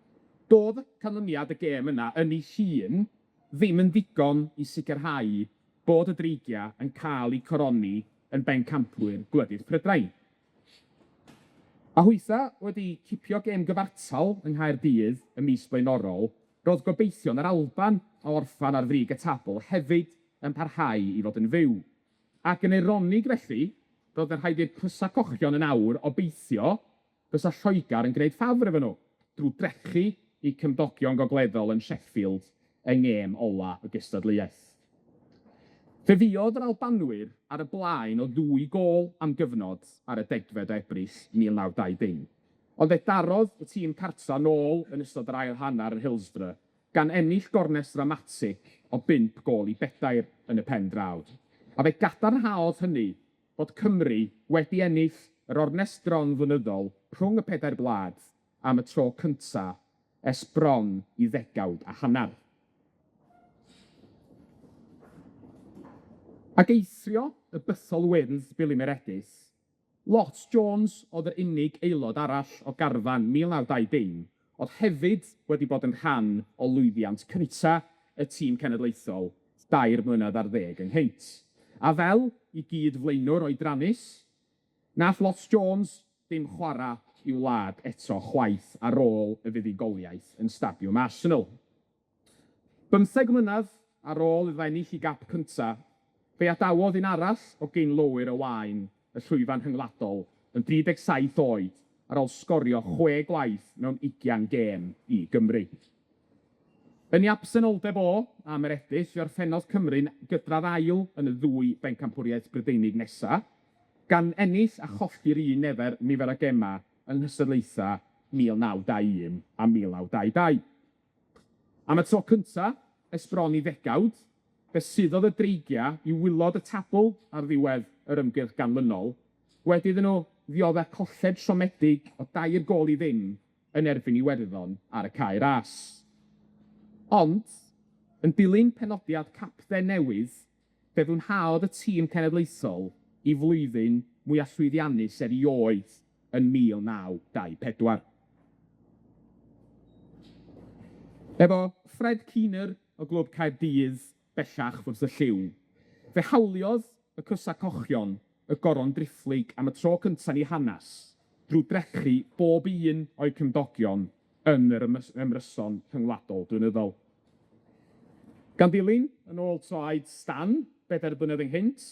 do'dd canlyniad y gêm yna yn ei hun ddim yn ddigon i sicrhau bod y Dreigia yn ca'l 'u coroni yn bencampwyr gwledydd Prydain. A hwytha wedi cipio gêm gyfartal yng Nghaerdydd y mis blaenorol, ro'dd gobeithion yr Alban o orffan ar frig y tabl hefyd yn parhau i fod yn fyw. Ac yn eironig felly, ro'dd yn rhaid i'r Crysa Cochion yn awr obeithio fysa Lloegar yn gneud ffafr efo nhw, drw drechu 'u cymdogion gogleddol yn Sheffield yng ngêm ola y gystadleuaeth. Fe fuodd yr Albanwyr ar y blaen o ddwy gôl am gyfnod ar y degfed o Ebrill 1920, ond fe darodd y tîm cartra nôl yn ystod yr ail hannar yn Hillsborough, gan ennill gornest ddramatig o bump gôl i bedair yn y pen draw. A fe gadarnhaodd hynny bod Cymru wedi ennill yr ornest gron flynyddol rhwng y pedair gwlad am y tro cynta ers bron i ddegawd a hannar. Ac eithrio y bythol wyrdd Billy Meredith, Lot Jones o'dd yr unig aelod arall o garfan 1920 o'dd hefyd wedi bod yn rhan o lwyddiant cynta y tîm cenedlaethol dair mlynedd ar ddeg ynghynt. A fel 'i gyd flaenwr oedrannus, Nath Lot Jones ddim chwara i'w wlad eto chwaith ar ôl y fuddugoliaeth yn Stadiwm Arsenal. Bymtheg mlynedd ar ôl iddo ennill 'i gap cynta, fe adawodd un arall o gyn-lowyr y Waen y llwyfan rhyngwladol yn 37 oed ar ôl sgorio chwe gwaith mewn ugian gêm i Gymru. Yn ei absenoldeb o a Meredith, fe orffennodd Cymru'n gydradd ail yn y ddwy bencampwriaeth Brydeinig nesa, gan ennill a cholli'r un nefer nifer o gema yng nghystadlaetha 1921 a 1922. Am y tro cynta, ers bron i ddegawd, fe suddodd y Dreigia i wylod y tabl ar ddiwedd yr ymgyrch ganlynol, wedi iddyn nhw ddiodde colled siomedig o dair gôl i ddim yn erbyn Iwerddon ar y Cae Ras. Ond, yn dilyn penodiad capten newydd, fe fwynhaodd y tîm cenedlaethol 'i flwyddyn mwya llwyddiannus erioed yn 1924. Efo Fred Keenor o Glwb Caerdydd bellach wrth y llyw, fe hawliodd y Cysa Cochion y goron driphlyg am y tro cynta yn 'i hanas drw drechu bob un o'u cymdogion yn yr ymryson rhyngwladol blynyddol. Gan ddilyn yn ôl troed Stan bedair blynedd ynghynt,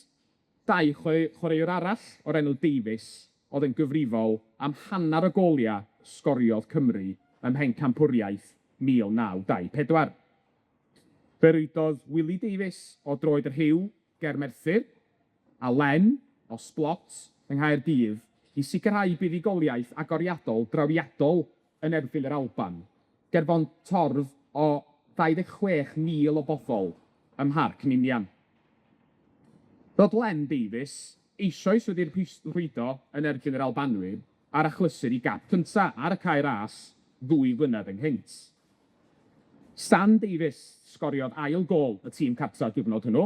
dau chwaraewr arall o'r enw Davies o'dd yn gyfrifol am hannar y golia' sgoriodd Cymru ym Mhencampwriaeth 1924. Fe rwydodd Willie Davies o Droed y Rhiw ger Merthyr, a Len o Sblot yng Nghaerdydd i sicrhau buddugoliaeth agoriadol drawiadol yn erbyn yr Alban, ger bont torf o 26,000 o bobol ym Mharc Ninian. Ro'dd Len Davies eisoes wedi'r rhwydo yn erbyn yr Albanwyr ar achlysur 'i gap cynta ar y Cae Ras ddwy flynedd ynghynt. Stan Davies sgoriodd ail gôl y tîm cartra diwrnod hwnnw,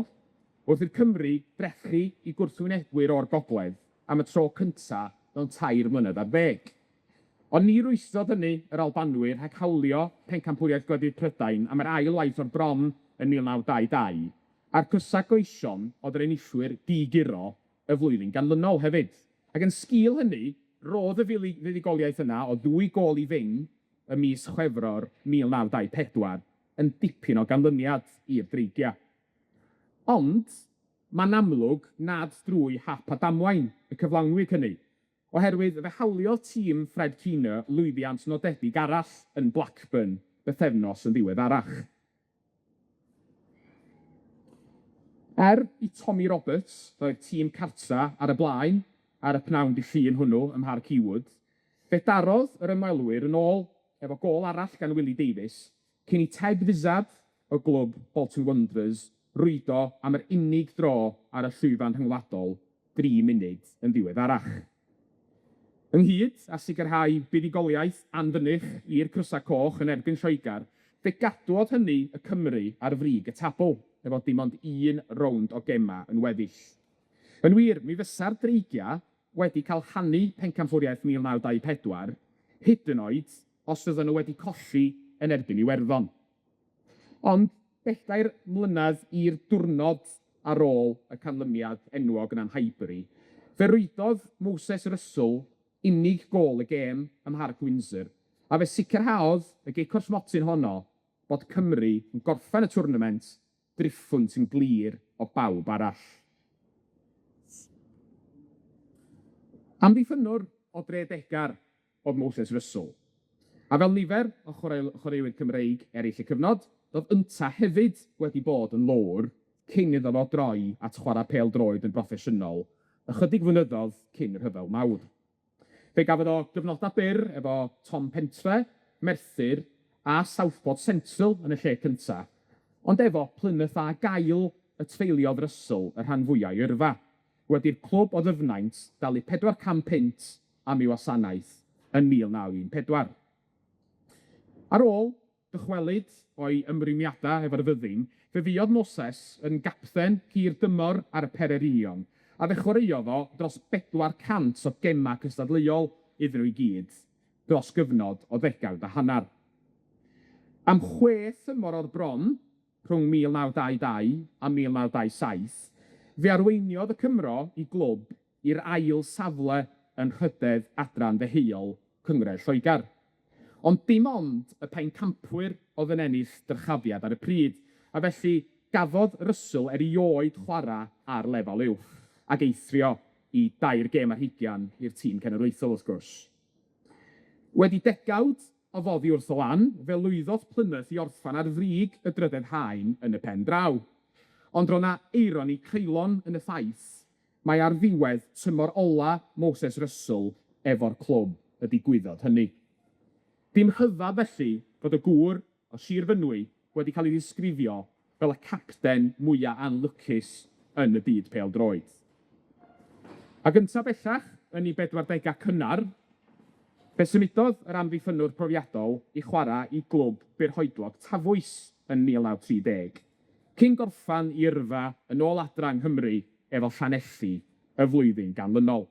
wrth i'r Cymry drechu 'u gwrthwynebwyr o'r gogledd am y tro cynta mewn tair mlynedd ar ddeg. Ond ni rwystrodd hynny yr Albanwyr rhag hawlio pencampwriaeth gwledydd Prydain am yr ail waith o'r bron yn 1922, a'r Cysa Gleision o'dd yr enillwyr di-guro y flwyddyn ganlynol hefyd. Ac yn sgil hynny, rodd y fuddugoliaeth yna o ddwy gôl i ddim ym mis Chwefror 1924 yn dipyn o ganlyniad i'r Dreigia. Ond, ma'n amlwg nad drwy hap a damwain y cyflawnwyd hynny, oherwydd fe hawliodd tîm Fred Keenor lwyddiant nodedig arall yn Blackburn bythefnos yn ddiweddarach. Er i Tommy Roberts roi'r tîm cartra ar y blaen ar y pnawn dy Llun hwnnw ym Mharc Ewood, fe darodd yr ymwelwyr yn ôl efo gôl arall gan Willie Davies, cyn i Ted Vizard o glwb Bolton Wanderers rwydo am yr unig dro ar y llwyfan rhyngwladol dri munud yn ddiweddarach. Ynghyd â sicrhau buddugoliaeth anfynych i'r Crysa Coch yn erbyn Lloegar, fe gadwodd hynny y Cymry ar frig y tabl, efo dim ond un rownd o gema yn weddill. Yn wir, mi fysa'r Dreigia wedi cael rhannu pencampwriaeth 1924, hyd yn oed os fydden nhw wedi colli yn erbyn Iwerddon. Ond bedair mlynedd i'r diwrnod ar ôl y canlyniad enwog yna'n Highbury, fe rwydodd Moses Russell unig gôl y gêm ym Mharc Windsor, a fe sicrhaodd y gic o'r smotyn honno bod Cymru yn gorffen y twrnament driphwynt yn glir o bawb arall. Amddiffynnwr o Dredegar oedd Moses Russell, a fel nifer o chwaraewyr Cymreig eraill y cyfnod, roedd ynta hefyd wedi bod yn lowr cyn iddo fo droi at chwarae pêl-droed yn broffesiynol ychydig flynyddoedd cyn y Rhyfel Mawr. Fe gafodd o gyfnodau byr efo Tom Pentre, Merthyr a Southport Central yn y lle cynta, ond efo Plymouth a Gael y treuliodd Russell y rhan fwya o'i yrfa, wedi'r clwb o Ddyfnaint dalu 400 punt am ei wasanaeth yn 1914. Ar ôl dychwelyd o'i ymrwymiadau efo'r fyddin, fe fuodd Moses yn gapten hir dymor ar y Pererinion, a fe chwaraeodd o dros 400 o gema cystadleuol iddyn nhw i gyd, dros gyfnod o ddegawd a hannar. Am chwe thymor o'r bron, rhwng 1922 a 1927, fe arweiniodd y Cymro i glwb i'r ail safle yn rhydedd adran ddeheuol Cynghrair Lloegar. Ond dim ond y pencampwyr oedd yn ennill dyrchafiad ar y pryd, a felly gafodd Russell erioed chwarae ar lefel uwch, ac eithrio i dair gêm ar hugian i'r tîm cenedlaethol wrth gwrs. Wedi degawd o foddi wrth y lan, fe lwyddodd Plymouth i orffan ar frig y drydedd haen yn y pen draw. Ond ro'dd 'na eironi creulon yn y ffaith mai ar ddiwedd tymor ola Moses Russell efo'r clwb y digwyddodd hynny. Dim rhyfedd felly fod y gŵr o Sir Fynwy wedi cael ei ddisgrifio fel y capten mwya anlwcus yn y byd pêl-droed. Ac ynta bellach, yn ei bedwardega cynnar, fe symudodd yr amddiffynnwr profiadol i chwarae i glwb byrhoedlog Tafwys yn 1930, cyn gorffan 'i yrfa yn ôl adra yng Nghymru efo Llanelli y flwyddyn ganlynol.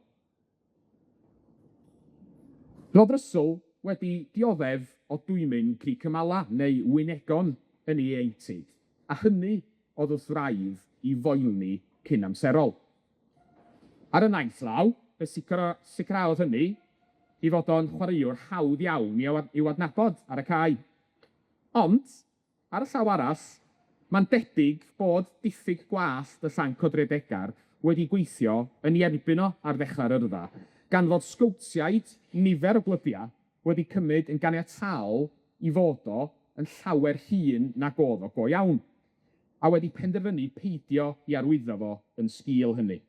Roedd Russell wedi dioddef o dwymyn Cricymala, neu wynegon yn ei ieuenctid, a hynny oedd wrth wraidd 'i foelni cynamserol. Ar y naill law, fe sicrhaodd hynny 'i fod o'n chwaraewr hawdd iawn i'w adnabod ar y cae. Ond, Ar y llaw arall, mae'n debyg bod diffyg gwallt y llanc o Dredegar wedi gweithio yn ei erbyn o ar ddechrau'r yrfa, gan fod sgowtiaid nifer o glybiau wedi cymryd yn ganiataol 'i fod o yn llawer hŷn nag o'dd o go iawn, a wedi penderfynu peidio 'i arwyddo fo yn sgil hynny.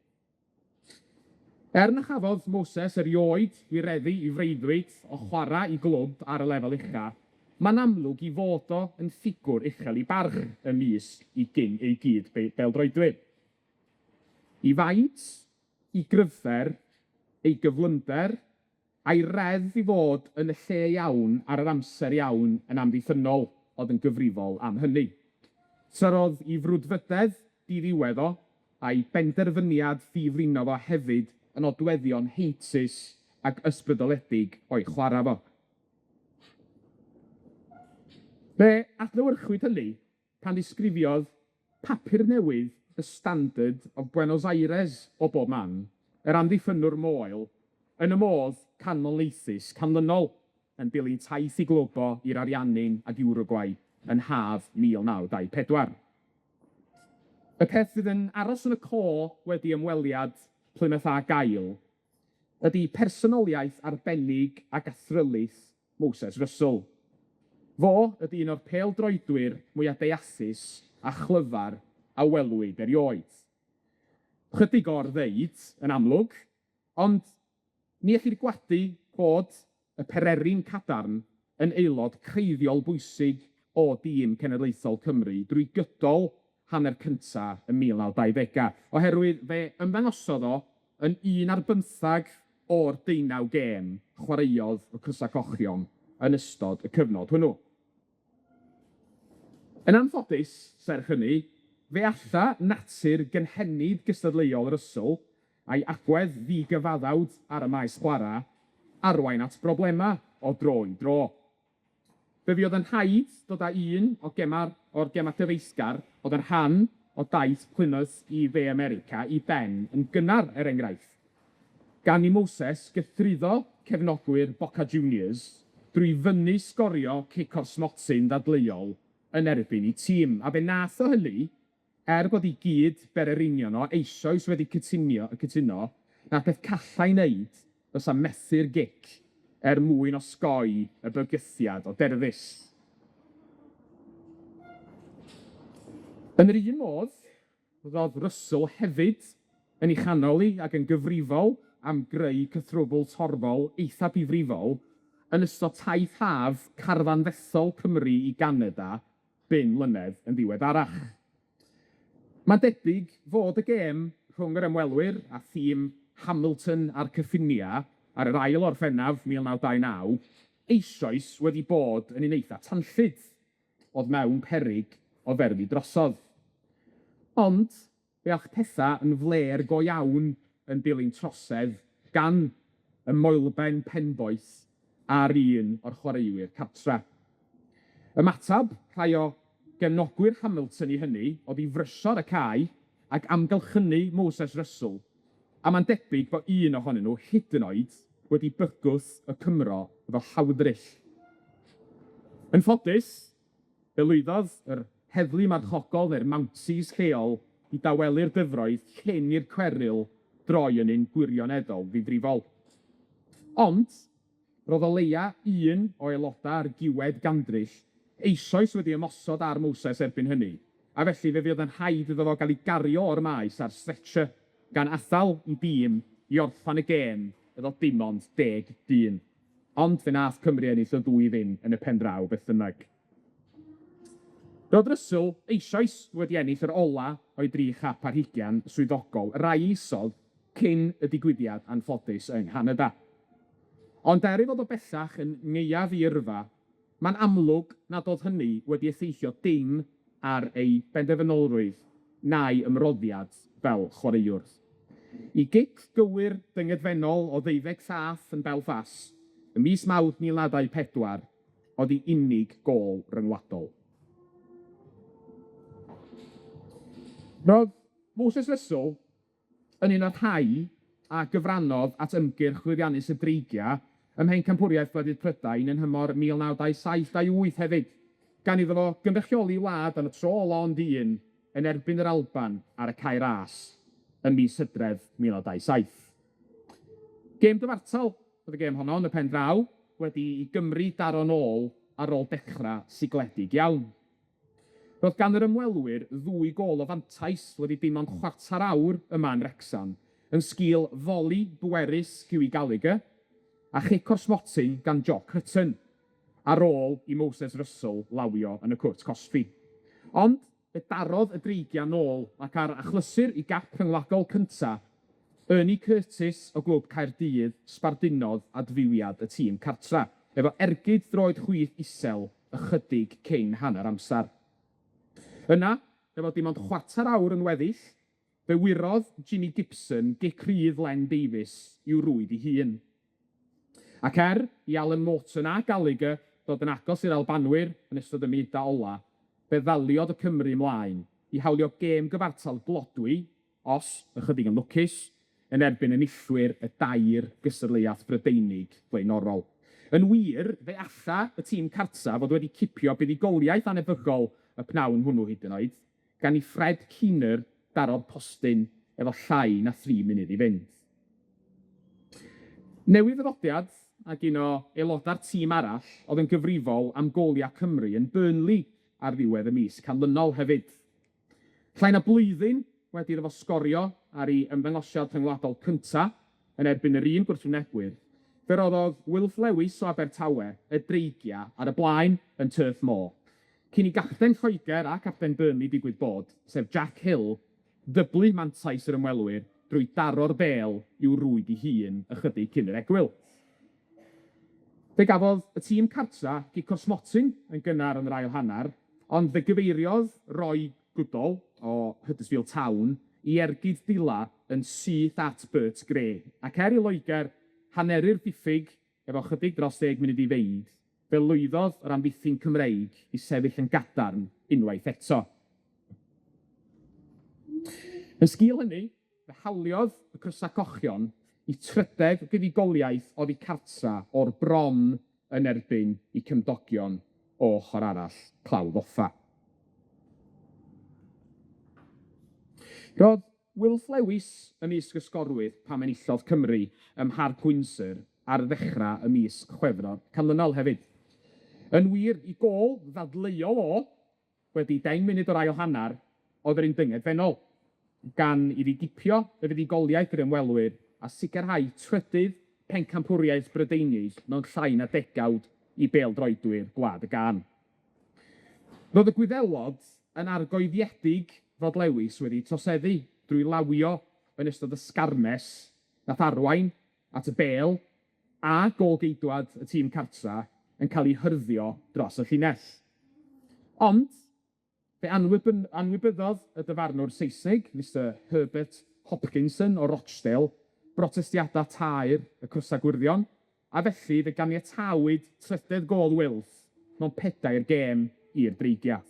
Er na chafodd Moses erioed wireddu 'i freuddwyd o chwarae i glwb ar y lefel ucha, mae'n amlwg 'i fod o yn ffigwr uchel 'i barch ymysg 'i gyn ei gyd beldroedwyr. 'I faint, 'i gryfder, ei gyflymder, a'i reddf i fod yn y lle iawn ar yr amser iawn yn amddiffynnol oedd yn gyfrifol am hynny. Tyrrodd 'i frwdfrydedd diddiwedd o, a'i benderfyniad ddiflino fo hefyd yn nodweddion heintus ac ysbrydoledig o'i chwara fo. Fe adlewyrchwyd hynny pan ddisgrifiodd papur newydd The Standard of Buenos Aires o bob man, yr amddiffynnwr moel, yn y modd canmoliaethus canlynol yn dilyn taith 'i glwb o i'r Ariannin ag Uruguay yn haf 1924. Y peth fydd yn aros yn y co wedi ymweliad Plymouth Argyle ydi personoliaeth arbennig ac athrylith Moses Russell. Fo ydi un o'r pêl-droedwyr mwya deallus a chlyfar a welwyd erioed. Chydig o'r ddeud, yn amlwg, ond ni ellir gwadu bod y Pererin cadarn yn aelod creiddiol bwysig o dîm cenedlaethol Cymru drwy gydol hanner cynta y 1920au, oherwydd fe ymddangosodd o yn un ar bymthag o'r deunaw gêm chwaraeodd y Crysa Cochion yn ystod y cyfnod hwnnw. Yn anffodus, serch hynny, fe alla natur gynhenid gystadleuol Russell a'i agwedd ddigyfaddawd ar y maes chwarae arwain at broblema o dro i dro. Fe fuodd yn rhaid dod â un o gema'r o'r gema dyfeisgar oedd yn rhan o daith Plymouth i Dde America i ben yn gynnar, er enghraifft, gan i Moses gythruddo cefnogwyr Boca Juniors drwy fynnu sgorio cic o'r smotyn ddadleuol yn erbyn 'i tîm, a fe nath o hynny er bod 'i gyd bererinion o eisoes wedi cytunio cytuno na'r peth calla i wneud fysa methu'r gic er mwyn osgoi y bygythiad o derfys. Yn yr un modd, ro'dd Russell hefyd yn ei chanol 'i ac yn gyfrifol am greu cythrwbwl torfol eitha difrifol yn ystod taith haf carfan ddethol Cymru i Ganada bum mlynedd yn ddiweddarach. Mae'n debyg fod y gêm rhwng yr ymwelwyr a thîm Hamilton a'r Cyffinia ar yr ail Orffennaf 1929 eisoes wedi bod yn un eitha tanllyd, o'dd mewn peryg o ferwi drosodd. Ond fe ath petha yn flêr go iawn yn dilyn trosedd gan y Moelben Penboeth ar un o'r chwaraewyr cartra. Ymatab rhai o gefnogwyr Hamilton i hynny o'dd i frysio ar y cae ac amgylchynu Moses Russell, a ma'n debyg bo' un ohonyn nhw hyd yn oed wedi bygwth y Cymro efo llawddryll. Yn ffodus, fe lwyddodd yr heddlu marchogol neu'r Mounties lleol i dawelu'r dyfroedd cyn i'r cweryl droi yn un gwirioneddol ddifrifol. Ond, ro'dd o leia un o aeloda'r giwed gandryll eisoes wedi ymosod ar Moses erbyn hynny, a felly fe fuodd yn rhaid iddo fo ga'l 'i gario o'r maes ar stretcher, gan atal 'i dîm i orffan y gêm efo dim ond deg dyn. Ond fe nath Cymru ennill o ddwy i ddim yn y pendraw beth bynnag. Roedd Russell eisoes wedi ennill yr ola' o'i dri chap ar hugian swyddogol, rai isodd cyn y digwyddiad anffodus yng Nghanada. Ond er ei fod o bellach yn ngaeaf 'i yrfa, mae'n amlwg nad o'dd hynny wedi effeithio dim ar ei benderfynolrwydd na'i ymroddiad fel chwaraewr. 'I gic gywir dyngedfennol o ddeuddeg llath yn Belfast ym mis Mawrth 1924 oedd 'i unig gôl ryngwladol. Roedd Moses Russell yn un o'r rhai a gyfrannodd at ymgyrch lwyddiannus y Dreigia ym Mhencampwriaeth Gwledydd Prydain yn nhymor 1927-28 hefyd, gan iddo fo gynrychioli wlad am y tro ola ond un yn erbyn yr Alban ar y Cae Ras ym mis Hydref 1927. Gêm gyfartal oedd y gêm honno yn y pen draw, wedi i Gymru daro nôl ar ôl dechra sigledig iawn. Roedd gan yr ymwelwyr ddwy gôl o fantais wedi dim ond chwarter awr yma yn Wrecsam, yn sgil foli bwerus Hughie Gallagher a chic o'r smotyn gan Jock Hutton, ar ôl i Moses Russell lawio yn y cwrt cosbi. Ond fe darodd y Dreigiau nôl ac ar achlysur i gap rhyngwladol cynta, Ernie Curtis o glwb Caerdydd sbardunodd adfywiad y tîm cartra, efo ergyd droed chwith isel ychydig cyn hanner amsar. Yna, efo dim ond chwarter awr yn weddill, fe wyrodd Jimmy Gibson gic rydd Len Davies i'w rwyd 'i hun. Ac er i Alan Morton a Gallagher ddod yn agos i'r Albanwyr yn ystod y munudau ola', fe ddaliodd y Cymry 'mlaen i hawlio gêm gyfartal glodwy, os ychydig yn lwcus, yn erbyn enillwyr y dair gystadleuaeth Brydeinig flaenorol. Yn wir, fe alla y tîm cartra fod wedi cipio buddugoliaeth anebygol y pnawn hwnnw hyd yn oed, gan i Fred Keenor daro'r postyn efo llai na thri munud i fynd. Newydd ddyfodiad ac un o aeloda'r tîm arall o'dd yn gyfrifol am golia Cymru yn Burnley ar ddiwedd y mis canlynol hefyd. Llai na blwyddyn wedi iddo fo sgorio ar 'i ymddangosiad rhyngwladol cynta yn erbyn yr un gwrthwynebwyr, fe roddodd Wilf Lewis o Abertawe y Dreigia ar y blaen yn Turf Moor, cyn i gapten Lloegr a capten Burnley digwydd bod, sef Jack Hill, ddyblu mantais yr ymwelwyr drwy daro'r bêl i'w rwyd 'i hun ychydig cyn yr egwyl. Fe gafodd y tîm cartra gic o'r smotyn yn gynnar yn yr ail hannar, ond fe gyfeiriodd Roy Goodall o Huddersfield Town i ergyd Dila yn syth at Bert Gray, ac er i Loegr haneru'r diffyg efo chydig dros ddeg munud i fynd, fe lwyddodd yr amddiffyn Cymreig i sefyll yn gadarn unwaith eto. Yn sgil hynny, fe hawliodd y Crysa Cochion 'u trydedd fuddugoliaeth oddi cartra o'r bron yn erbyn 'u cymdogion o ochor arall Clawdd Offa. Ro'dd Wilf Lewis ymysg y sgorwyr pan enillodd Cymru ym Mharc Windsor ar ddechra y mis Chwefror canlynol hefyd. Yn wir, 'i gôl ddadleuol o wedi deng munud o'r ail hannar o'dd yr un dyngedfennol, gan iddi gipio y fuddugoliaeth i'r ymwelwyr a sicrhau trydydd pencampwriaeth Brydeinig mewn llai na degawd i bêl-droedwyr Gwlad y Gân. Ro'dd y Gwyddelod yn argoeddiedig fod Lewis wedi troseddu drwy lawio yn ystod y sgarmes nath arwain at y bêl a gôl-geidwad y tîm cartra yn cael ei hyrddio dros y llinell. Ond fe anwybyn- anwybyddodd y dyfarnwr Saesneg, Mister Herbert Hopkinson o Rochdale, brotestiada taer y Crysau Gwyrddion, a felly fe ganiatawyd trydedd gôl Wilf mewn pedair gêm i'r Dreigiau.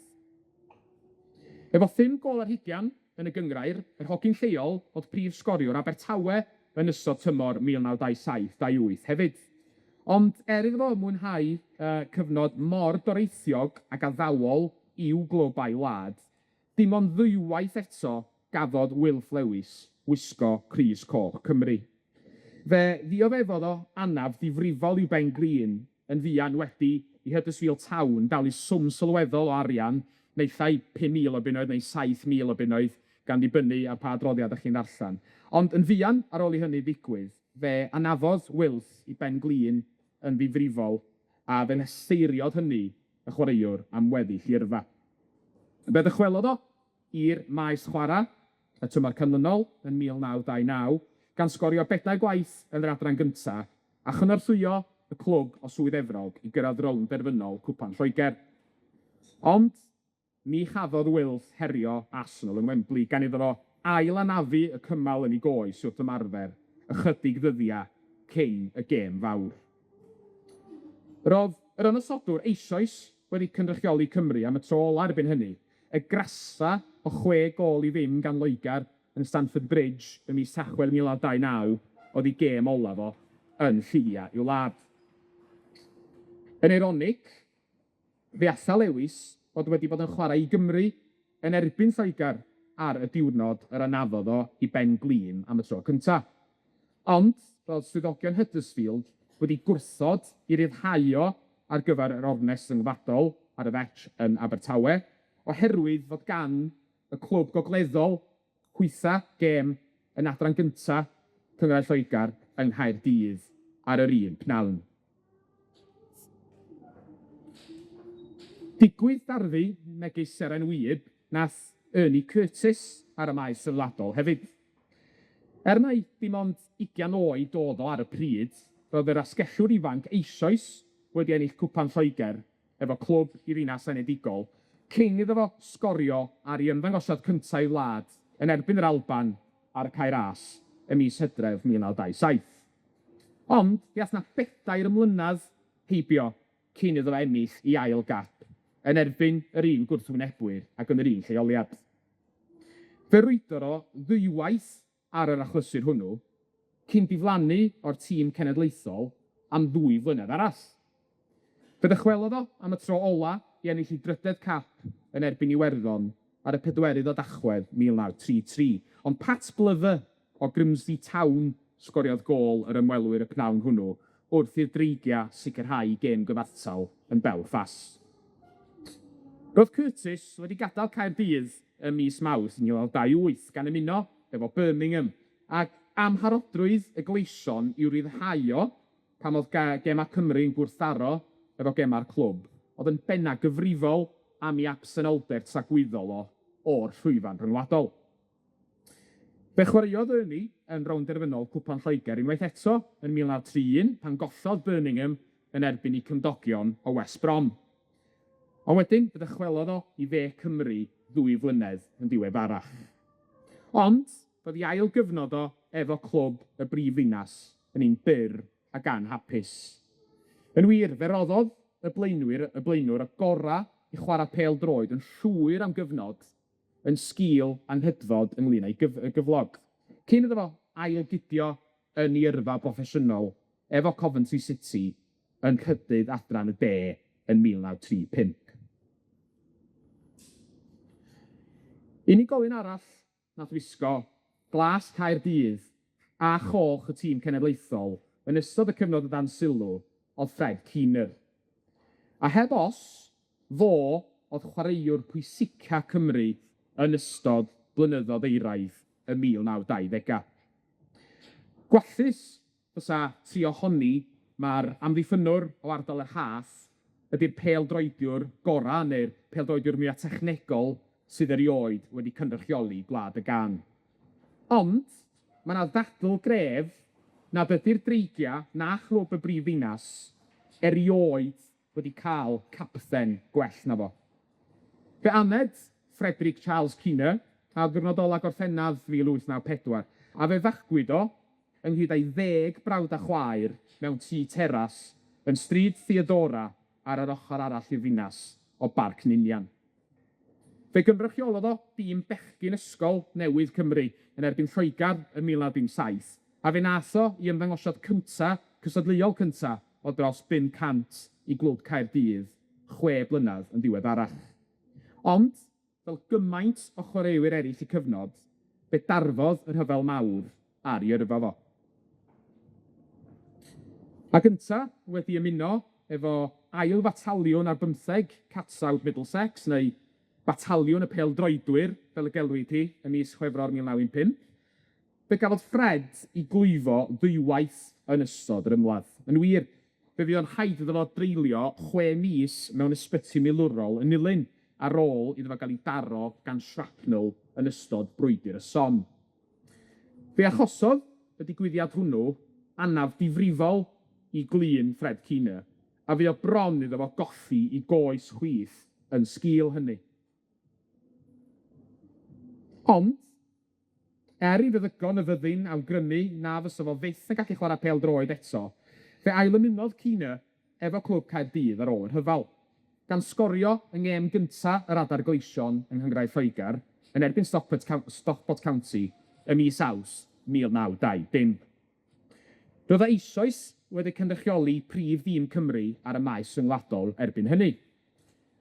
Efo phum gôl ar hugian yn y gynghrair, yr hogyn lleol o'dd prif sgoriwr Abertawe yn ystod tymor 1927-28 hefyd. Ond er iddo fo mwynhau yy cyfnod mor doreithiog ac addawol i'w glwb a'i wlad, dim ond ddwywaith eto gafodd Wilf Lewis wisgo crys coch Cymru. Fe ddioddefodd o anaf difrifol i'w ben-glin yn fuan wedi i Huddersfield Town dalu swm sylweddol o arian, naill ai 5,000 o bunnoedd neu 7,000 o bunnoedd, gan ddibynnu ar pa adroddiad 'dach chi'n ddarllen. Ond yn fuan ar ôl i hynny ddigwydd, fe anafodd Wilf 'i ben-glin yn ddifrifol, a fe llesteiriodd hynny y chwaraewr am weddill 'i yrfa. Fe ddychwelodd o i'r maes chwarae y tymor canlynol yn 1929, gan sgorio bedair gwaith yn yr adran gynta' a chynorthwyo y clwb o Swydd Efrog i gyrraedd rownd derfynol Cwpan Lloegr. Ond ni chafodd Wilf herio Arsenal yn Wembley, gan iddo fo ail-anafu y cymal yn ei goes wrth ymarfer ychydig ddyddiau cyn y gêm fawr. Roedd yr ymosodwr eisoes wedi cynrychioli Cymru am y tro ola erbyn hynny, y grasfa o chwe gôl i ddim gan Loegr yn Stamford Bridge ym mis Tachwedd 1929 oedd ei gêm olaf o yn Lliwia i'w wlad. Yn eironig, fe alla Lewis fod wedi bod yn chwarae i Gymru yn erbyn Lloegr ar y diwrnod yr anafodd o 'i ben-glin am y tro cynta. Ond roedd swyddogion Huddersfield wedi gwrthod 'i ryddhau o ar gyfer yr ornest ryngwladol ar y Vetch yn Abertawe, oherwydd fod gan y clwb gogleddol hwytha gêm yn adran gynta Cynghrair Lloegr yng Nghaerdydd ar yr un pnawn. Digwydd darfu megis seren wib nath Ernie Curtis ar y maes rhyngwladol hefyd. Er mai dim ond ugian oed o'dd o ar y pryd, roedd yr asgellwr ifanc eisoes wedi ennill Cwpan Lloegr efo clwb 'i ddinas enedigol, cyn iddo fo sgorio ar 'i ymddangosiad cynta' i wlad yn erbyn yr Alban ar y Cae Ras ym mis Hydref 1927. Ond fe ath 'na bedair mlynadd heibio cyn iddo fo ennill 'i ail gap yn erbyn yr un gwrthwynebwyr ac yn yr un lleoliad. Fe rwydodd o ddwywaith ar yr achlysur hwnnw, cyn diflannu o'r tîm cenedlaethol am ddwy flynedd arall. Fe ddychwelodd o am y tro ola i ennill 'i drydedd cap yn erbyn Iwerddon ar y pedwerydd o Dachwedd 1933, ond Pat Glover o Grimsby Town sgoriodd gôl yr ymwelwyr y pnawn hwnnw wrth i'r Dreigia sicrhau gêm gyfartal yn Belfast. Roedd Curtis wedi gadael Caerdydd ym mis Mawrth 1928 gan ymuno efo Birmingham ac amharodrwydd y gleision i'w ryddhau o pan o'dd ga- gema Cymru yn gwrthdaro efo gema'r clwb, o'dd yn benna gyfrifol am 'i absenoldeb tragwyddol o o'r llwyfan rhyngwladol. Fe chwaraeodd Ernie yn rownd derfynol Cwpan Lloegr unwaith eto yn 1931 pan gollodd Birmingham yn erbyn 'u cymdogion o West Brom. Ond wedyn fe ddychwelodd o i dde Cymru ddwy flynedd yn ddiweddarach. Ond roedd 'i ail gyfnod o efo clwb y brif ddinas yn un byr ac anhapus. Yn wir, fe roddodd y blaenwyr y blaenwr y gora' i chwara pêl-droed yn llwyr am gyfnod yn sgil anghydfod ynglŷn â'i gyf- y gyflog. Cyn iddo fo ail-gydio yn 'i yrfa broffesiynol efo Coventry City yn nhrydydd adran y de yn 1935. Unigolyn arall nath wisgo glas Caerdydd a choch y tîm cenedlaethol yn ystod y cyfnod o dan sylw o'dd Fred Keenor. A heb os, fo o'dd chwaraewr pwysica Cymru yn ystod blynyddodd euraidd y 1920au. Gwallus fysa trio honni ma'r amddiffynnwr o ardal y Rhath ydi'r pêl-droediwr gora' neu'r pêl-droediwr mwya technegol sydd erioed wedi cynrychioli Gwlad y Gân. Ond ma' 'na ddadl gref nad ydi'r Dreigia na chlwb y brif ddinas erioed wedi ca'l capten gwell na fo. Fe aned Frederick Charles Keener ar ddiwrnod ola Gorffennaf 1894, a fe fagwyd o ynghyd â'i ddeg brawd a chwaer mewn tŷ teras yn Stryd Theodora ar yr ochor arall i'r ddinas o Barc Ninian. Fe gynrychiolodd o dîm bechgyn ysgol newydd Cymru yn erbyn Lloegr ym 1917, a fe nath o 'i ymddangosiad cynta, cystadleuol cynta, o dros 500 i Glwb Caerdydd chwe blynedd yn ddiweddarach. Ond, fel gymaint o chwaraewyr eraill y cyfnod, fe darfodd y rhyfel mawr ar 'i yrfa fo. Ac ynta wedi ymuno efo ail fataliwn ar bymtheg Catsawd Middlesex, neu Bataliwn y Pêl-droedwyr, fel y gelwid hi, ym mis Chwefror 1915, fe gafodd Fred 'i glwyfo ddwywaith yn ystod yr ymladd. Yn wir, fe fuodd rhaid iddo fo dreulio chwe mis mewn ysbyty milwrol yn Nulyn ar ôl iddo fo gael 'i daro gan shrapnel yn ystod brwydr y Somme. Fe achosodd y digwyddiad hwnnw anaf difrifol i glun Fred Keenor, a fuodd bron iddo fo golli 'i goes chwith yn sgil hynny. Ond, er i feddygon y fyddin awgrymu na fysa fo fyth yn gallu chwarae pêl-droed eto, fe ailymunodd Keenor efo Clwb Caerdydd ar ôl y rhyfel, gan sgorio yng ngêm gynta yr Adar Gleision yng Nghynghrair Lloegr yn erbyn Stockport Stockport County ym mis Awst 1920. Roedd o eisoes wedi cynrychioli prif dîm Cymru ar y maes rhyngwladol erbyn hynny.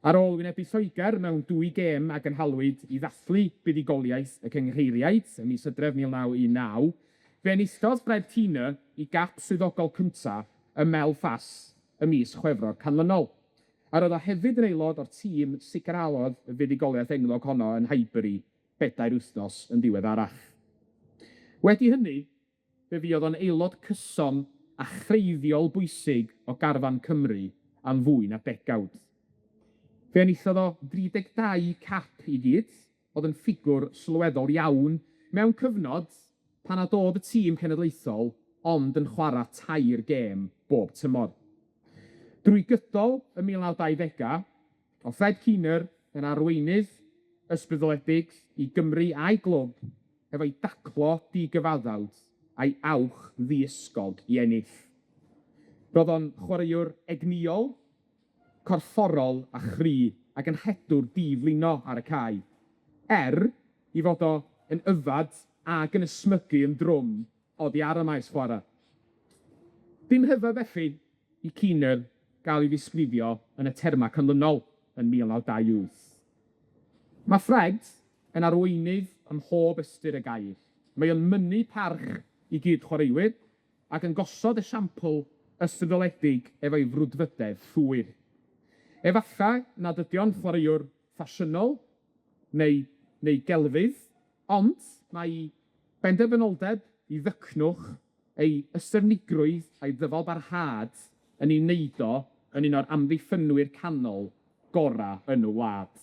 Ar ôl wynebu Lloegr mewn dwy gêm a gynhalwyd i ddathlu buddugoliaeth y cynghreiriaid ym mis Hydref 1919, fe enillodd Fred Keenor 'i gap swyddogol cynta ym Melfast ym mis Chwefror canlynol. A roedd o hefyd yn aelod o'r tîm sicrhaodd y fuddugoliaeth enwog honno yn Highbury bedair wythnos yn ddiweddarach. Wedi hynny, fe fuodd o'n aelod cyson a chreiddiol bwysig o garfan Cymru am fwy na degawd. Fe enillodd o 32 cap i gyd, o'dd yn ffigwr sylweddol iawn mewn cyfnod pan nad o'dd y tîm cenedlaethol ond yn chwara tair gêm bob tymor. Drwy gydol y 1920au, o'dd Fred Keenor yn arweinydd ysbrydoledig i Gymru a'i glwb efo'i daclo digyfaddawd a'i awch ddiysgog i ennill. Roedd o'n chwaraewr egnïol, corfforol a chry ac yn rhedwr diflino ar y cae, er 'i fod o yn yfad ac yn ysmygu yn drwm oddi ar y maes chwara. Dim rhyfedd felly i Keener gael ei ddisgrifio yn y terma canlynol yn 1928. Ma' Fred yn arweinydd ym mhob ystyr y gair. Mae o'n mynnu parch i gyd chwaraewyr ac yn gosod esiampl ysbrydoledig efo'i frwdfrydedd llwyr. Efallai nad ydi o'n chwaraewr ffasiynol neu neu gelfydd, ond mae benderfynoldeb, 'i ddycnwch, ei ystyfnigrwydd a'i ddyfalbarhad yn ei wneud o yn un o'r amddiffynwyr canol gora' yn y wlad.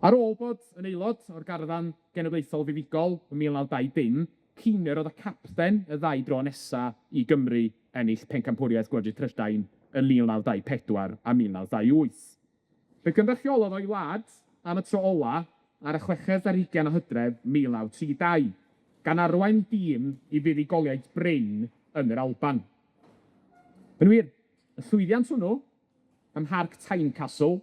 Ar ôl bod yn aelod o'r garfan genedlaethol fuddugol ym 1920, Keener o'dd y capten y ddau dro nesa i Gymru ennill pencampwriaeth Gwledydd Prydain yn 1924 a 1928. Fe gynrychiolodd o'i wlad am y tro ola ar y chweched ar hugian o Hydref 1932, gan arwain dîm i fuddugoliaeth brin yn yr Alban. Yn wir, y llwyddiant hwnnw ym Mharc Tynecastle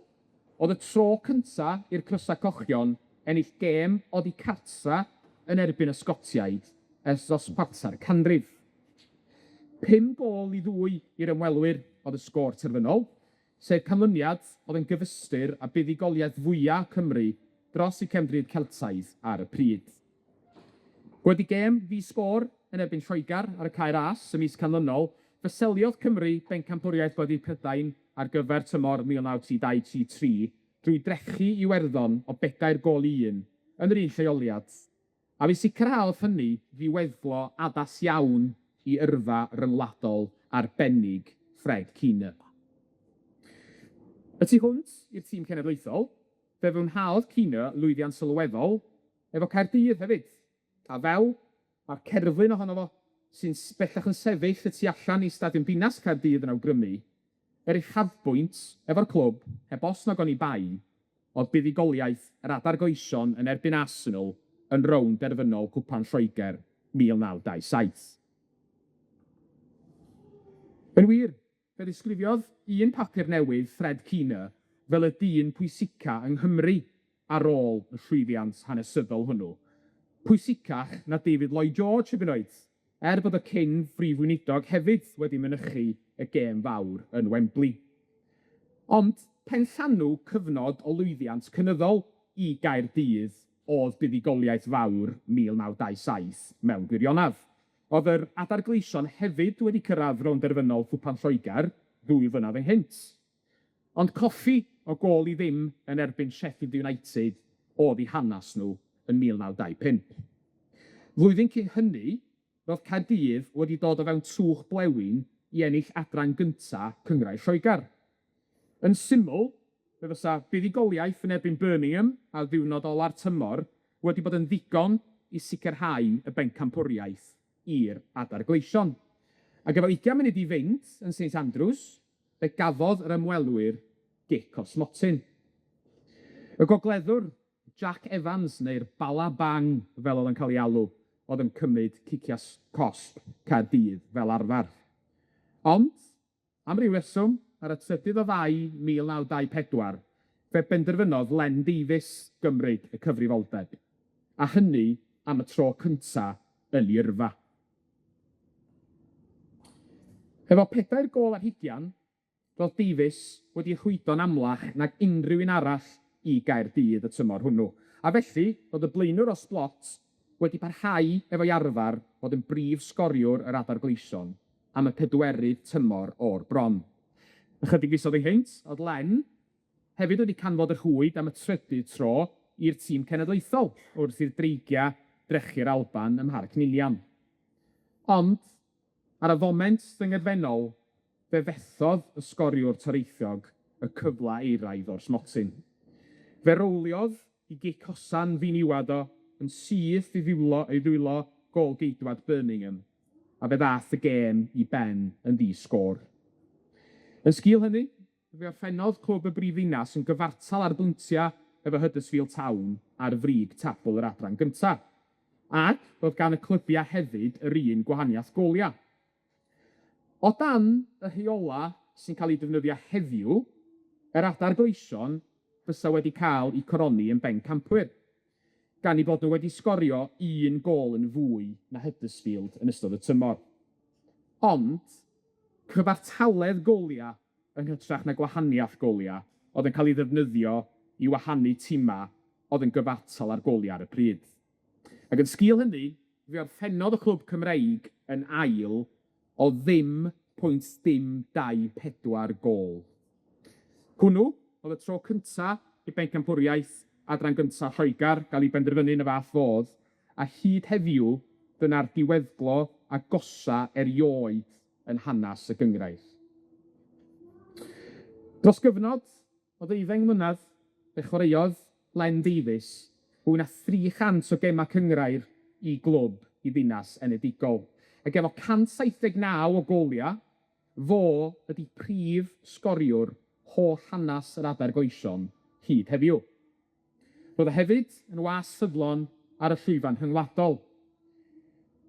o'dd y tro cynta i'r Crysa Cochion ennill gêm oddi cartra yn erbyn y Sgotiaid ers dros chwarter canrif. 5 gôl i ddwy i'r ymwelwyr o'dd y sgôr terfynol, sef canlyniad o'dd yn gyfystyr â buddugoliaeth fwya Cymru dros y cefndryd Celtaidd ar y pryd. Wedi gêm ddi-sgôr yn erbyn Lloegar ar y Cae Ras y mis canlynol, fe seliodd Cymru bencampwriaeth gwledydd Prydain ar gyfer tymor 1932-33 drwy drechu Iwerddon o bedair gôl i un yn yr un lleoliad, a fe sicrhaodd hynny ddiweddglo addas iawn i yrfa ryngwladol arbennig Fred Keenor. Y tu hwnt i'r tîm cenedlaethol, fe fwynhaodd Keenor lwyddiant sylweddol efo Caerdydd hefyd, a fel mae'r cerflun ohono fo sy'n bellach yn sefyll y tu allan i Stadiwm Dinas Caerdydd yn awgrymu, yr uchafbwynt efo'r clwb, heb os nag oni bai, o'dd buddugoliaeth yr Adar Gleision yn erbyn Arsenal yn rownd derfynol Cwpan Lloegr 1927. Yn wir, fe ddisgrifiodd un papur newydd Fred Keenor fel y dyn pwysica yng Nghymru ar ôl y llwyddiant hanesyddol hwnnw. Pwysicach na David Lloyd George hyd yn oed, er bod y cyn Brif Weinidog hefyd wedi mynychu y gêm fawr yn Wembley. Ond penllanw cyfnod o lwyddiant cynyddol i Gaerdydd o'dd buddugoliaeth fawr 1927 mewn gwirionedd. O'dd yr Adar Gleision hefyd wedi cyrradd rownd derfynol Cwpan Lloegr ddwy flynedd ynghynt. Ond colli o gôl i ddim yn erbyn Sheffield United o'dd 'u hanas nw yn 1925. Flwyddyn cyn hynny, ro'dd Caerdydd wedi dod o fewn trwch blewyn i ennill adran gynta Cynghrair Lloegar. Yn syml, fe fysa buddugoliaeth yn erbyn Birmingham ar ddiwrnod ola'r tymor wedi bod yn ddigon i sicrhau y bencampwriaeth i'r Adar Gleision. Ac efo ugian munud i fynd yn St Andrews, fe gafodd yr ymwelwyr gic o smotyn. Y gogleddwr, Jack Evans, neu'r Bala Bang fel o'dd o'n ca'l 'i alw, o'dd yn cymryd cicia cosb Caerdydd fel arfar. Ond, am ryw reswm, ar y trydydd o Fai 1924, fe benderfynodd Len Davies gymryd y cyfrifoldeb, a hynny am y tro cynta yn 'i yrfa. Efo pedair gôl ar hugian, ro'dd Davies wedi rhwydo'n amlach nag unrhyw un arall i Gaerdydd y tymor hwnnw, a felly ro'dd y blaenwr o Sblot wedi parhau efo'i arfar fod yn brif sgoriwr yr Adar Gleision am y pedwerydd tymor o'r bron. Ychydig fisoedd ynghynt, o'dd Len hefyd wedi canfod y rhwyd am y trydydd tro i'r tîm cenedlaethol wrth i'r Dreigia drechu'r Alban ym Mharc Ninian. Ond, ar y foment dyngedfennol, fe fethodd y sgoriwr toreithiog y cyfla euraidd o'r smotyn. Fe rowliodd 'i gic hosan ddiniwad o yn syth i ddiwlo ei ddwylo gôl-geidwad Birmingham, a fe ddath y gêm i ben yn ddi-sgôr. Yn sgil hynny, fe orffennodd clwb y brifddinas yn gyfartal ar bwyntia' efo Huddersfield Town ar frig tabl yr adran gynta', ac roedd gan y clybia' hefyd yr un gwahaniath golia'. O dan y rheola' sy'n cael eu defnyddio heddiw, yr Adar Gleision fysa wedi cael 'u coroni yn bencampwyr. gan 'u bod nw wedi sgorio un gôl yn fwy na Huddersfield yn ystod y tymor. Ond cyfartaledd golia yn hytrach na gwahaniath golia o'dd yn ca'l 'i ddefnyddio i wahanu tima o'dd yn gyfartal ar golia ar y pryd. Ac yn sgil hynny, fe orffennodd y clwb Cymreig yn ail o ddim pwynt dim 24 gôl. Hwnnw o'dd y tro cynta i bencampwriaeth adran gynta Lloegar ga'l 'i benderfynu yn y fath fodd, a hyd heddiw, dyna'r diweddglo agosa erioed yn hanas y gynghrair. Dros gyfnod o ddeuddeng mlynedd, fe chwaraeodd Len Davies fwy na 300 o gema cynghrair i glwb 'i ddinas enedigol, ac efo 179 o golia, fo ydi prif sgoriwr holl hanas yr Adar Goesion hyd heddiw. Roedd o hefyd yn was ffyddlon ar y llwyfan rhyngwladol.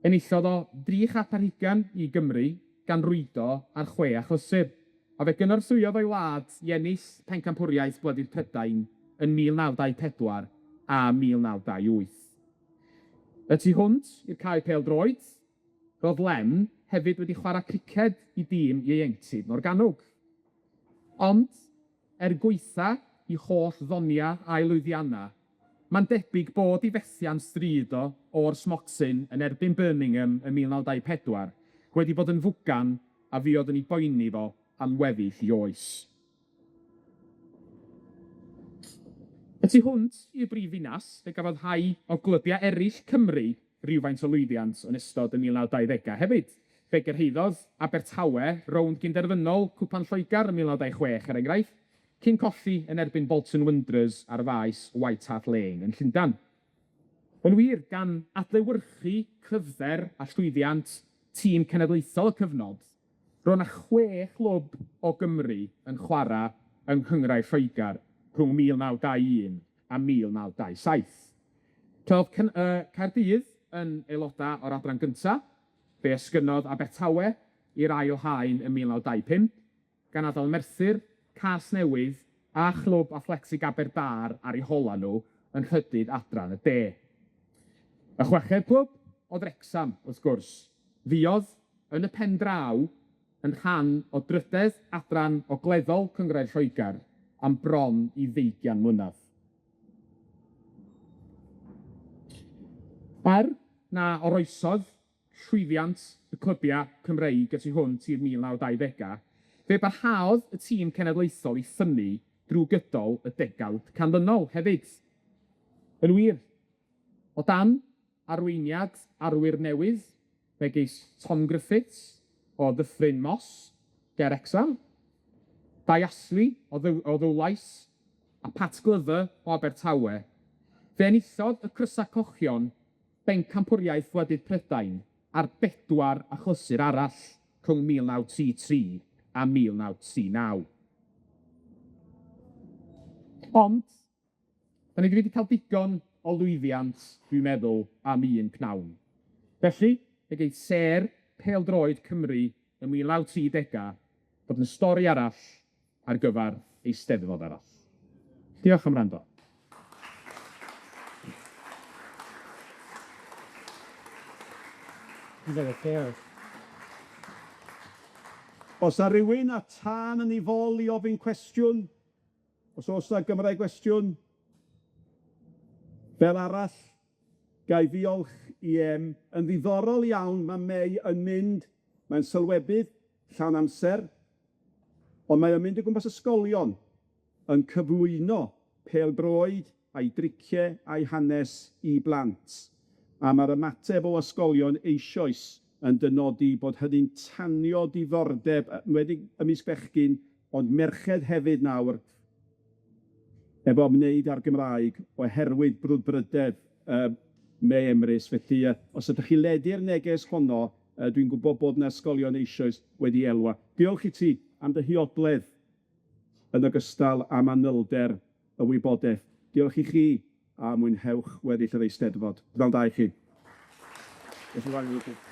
Enillodd o dri chap ar hugan i Gymru, gan rwydo ar chwe achlysur, a fe gynorthwyodd o'i wlad i ennill pencampwriaeth gwledydd Prydain yn 1924 a 1928. Y tu hwnt i'r cae pêl-droed, roedd Len hefyd wedi chwarae criced i dîm ieuenctid Morgannwg. Ond, er gwaetha 'i holl ddonia a'i lwyddianna, ma'n debyg bod 'i fethiant stryd o o'r smotyn yn erbyn Birmingham ym 1924 wedi bod yn fwgan a fuodd yn 'i boeni fo am weddill 'i oes. Y tu hwnt i'r brif ddinas, fe gafodd rhai o glybiau eraill Cymru rywfaint o lwyddiant yn ystod y 1920au hefyd. Fe gyrhaeddodd Abertawe rownd gynderfynol Cwpan Lloegr ym 1926, er enghraifft, cyn colli yn erbyn Bolton Wanderers ar faes White Hart Lane yn Llundan. Yn wir, gan adlewyrchu cryfder a llwyddiant tîm cenedlaethol y cyfnod, roedd 'na chwe chlwb o Gymru yn chwarae yng Nghynghrair Lloegr rhwng 1921 a 1927. Tra oedd Cyn- yy Caerdydd yn aelodau o'r adran gynta, fe esgynnodd Abertawe i'r ail haen ym 1925, gan adael Merthyr, Casnewydd a Chlwb Athletig Aberdâr ar eu hola nhw yn nhrydydd adran y de. Y chweched clwb o'dd Wrecsam, wrth gwrs, fuodd, yn y pen draw, yn rhan o drydedd adran ogleddol Cynghrair Lloegr am bron i ddeugian mlynedd. Er na oroesodd llwyddiant y clybia' Cymreig y tu hwnt i'r 1920au, fe barhaodd y tîm cenedlaethol i ffynnu drw gydol y degawd canlynol hefyd. Yn wir, o dan arweiniad arwyr newydd, megis Tom Griffiths o Ddyffryn Moss ger Wrecsam, Dai Astley o Ddyw- o Ddowlais, a Pat Glover o Abertawe, fe enillodd y Crysa Cochion bencampwriaeth gwledydd Prydain ar bedwar achlysur arall rhwng 1933 a 1939. Ond, da ni wedi cael digon o lwyddiant, dwi'n meddwl, am un pnawn. Felly, fe geith sêr pêl-droed Cymru y 1930au fod yn stori arall ar gyfer Eisteddfod arall. Diolch am wrando. O's 'na rywun â tân yn 'i fol i ofyn cwestiwn? Os o's 'na Gymraeg gwestiwn? Fel arall, ga i ddiolch i em, yn ddiddorol iawn, ma' Mei yn mynd, mae'n sylwebydd llawn amser, ond mae o'n mynd o gwmpas ysgolion yn cyflwyno pêl-droed a'i dricie a'i hanes i blant, a ma'r ymateb o ysgolion eisoes yn dynodi bod hynny'n tanio diddordeb, yn enwedig ymysg bechgyn, ond merched hefyd nawr, efo ymwneud â'r Gymraeg oherwydd brwdfrydedd yy Mei Emrys. Felly yy os ydych chi ledu'r neges honno, yy dwi'n gwbod bod 'na ysgolion eisoes wedi elwa. Diolch i ti am dy huodledd yn ogystal â manylder y wybodaeth. Diolch i chi a mwynhewch weddill yr Eisteddfod. Pnawn da i chi. Diolch yn fawr i chi.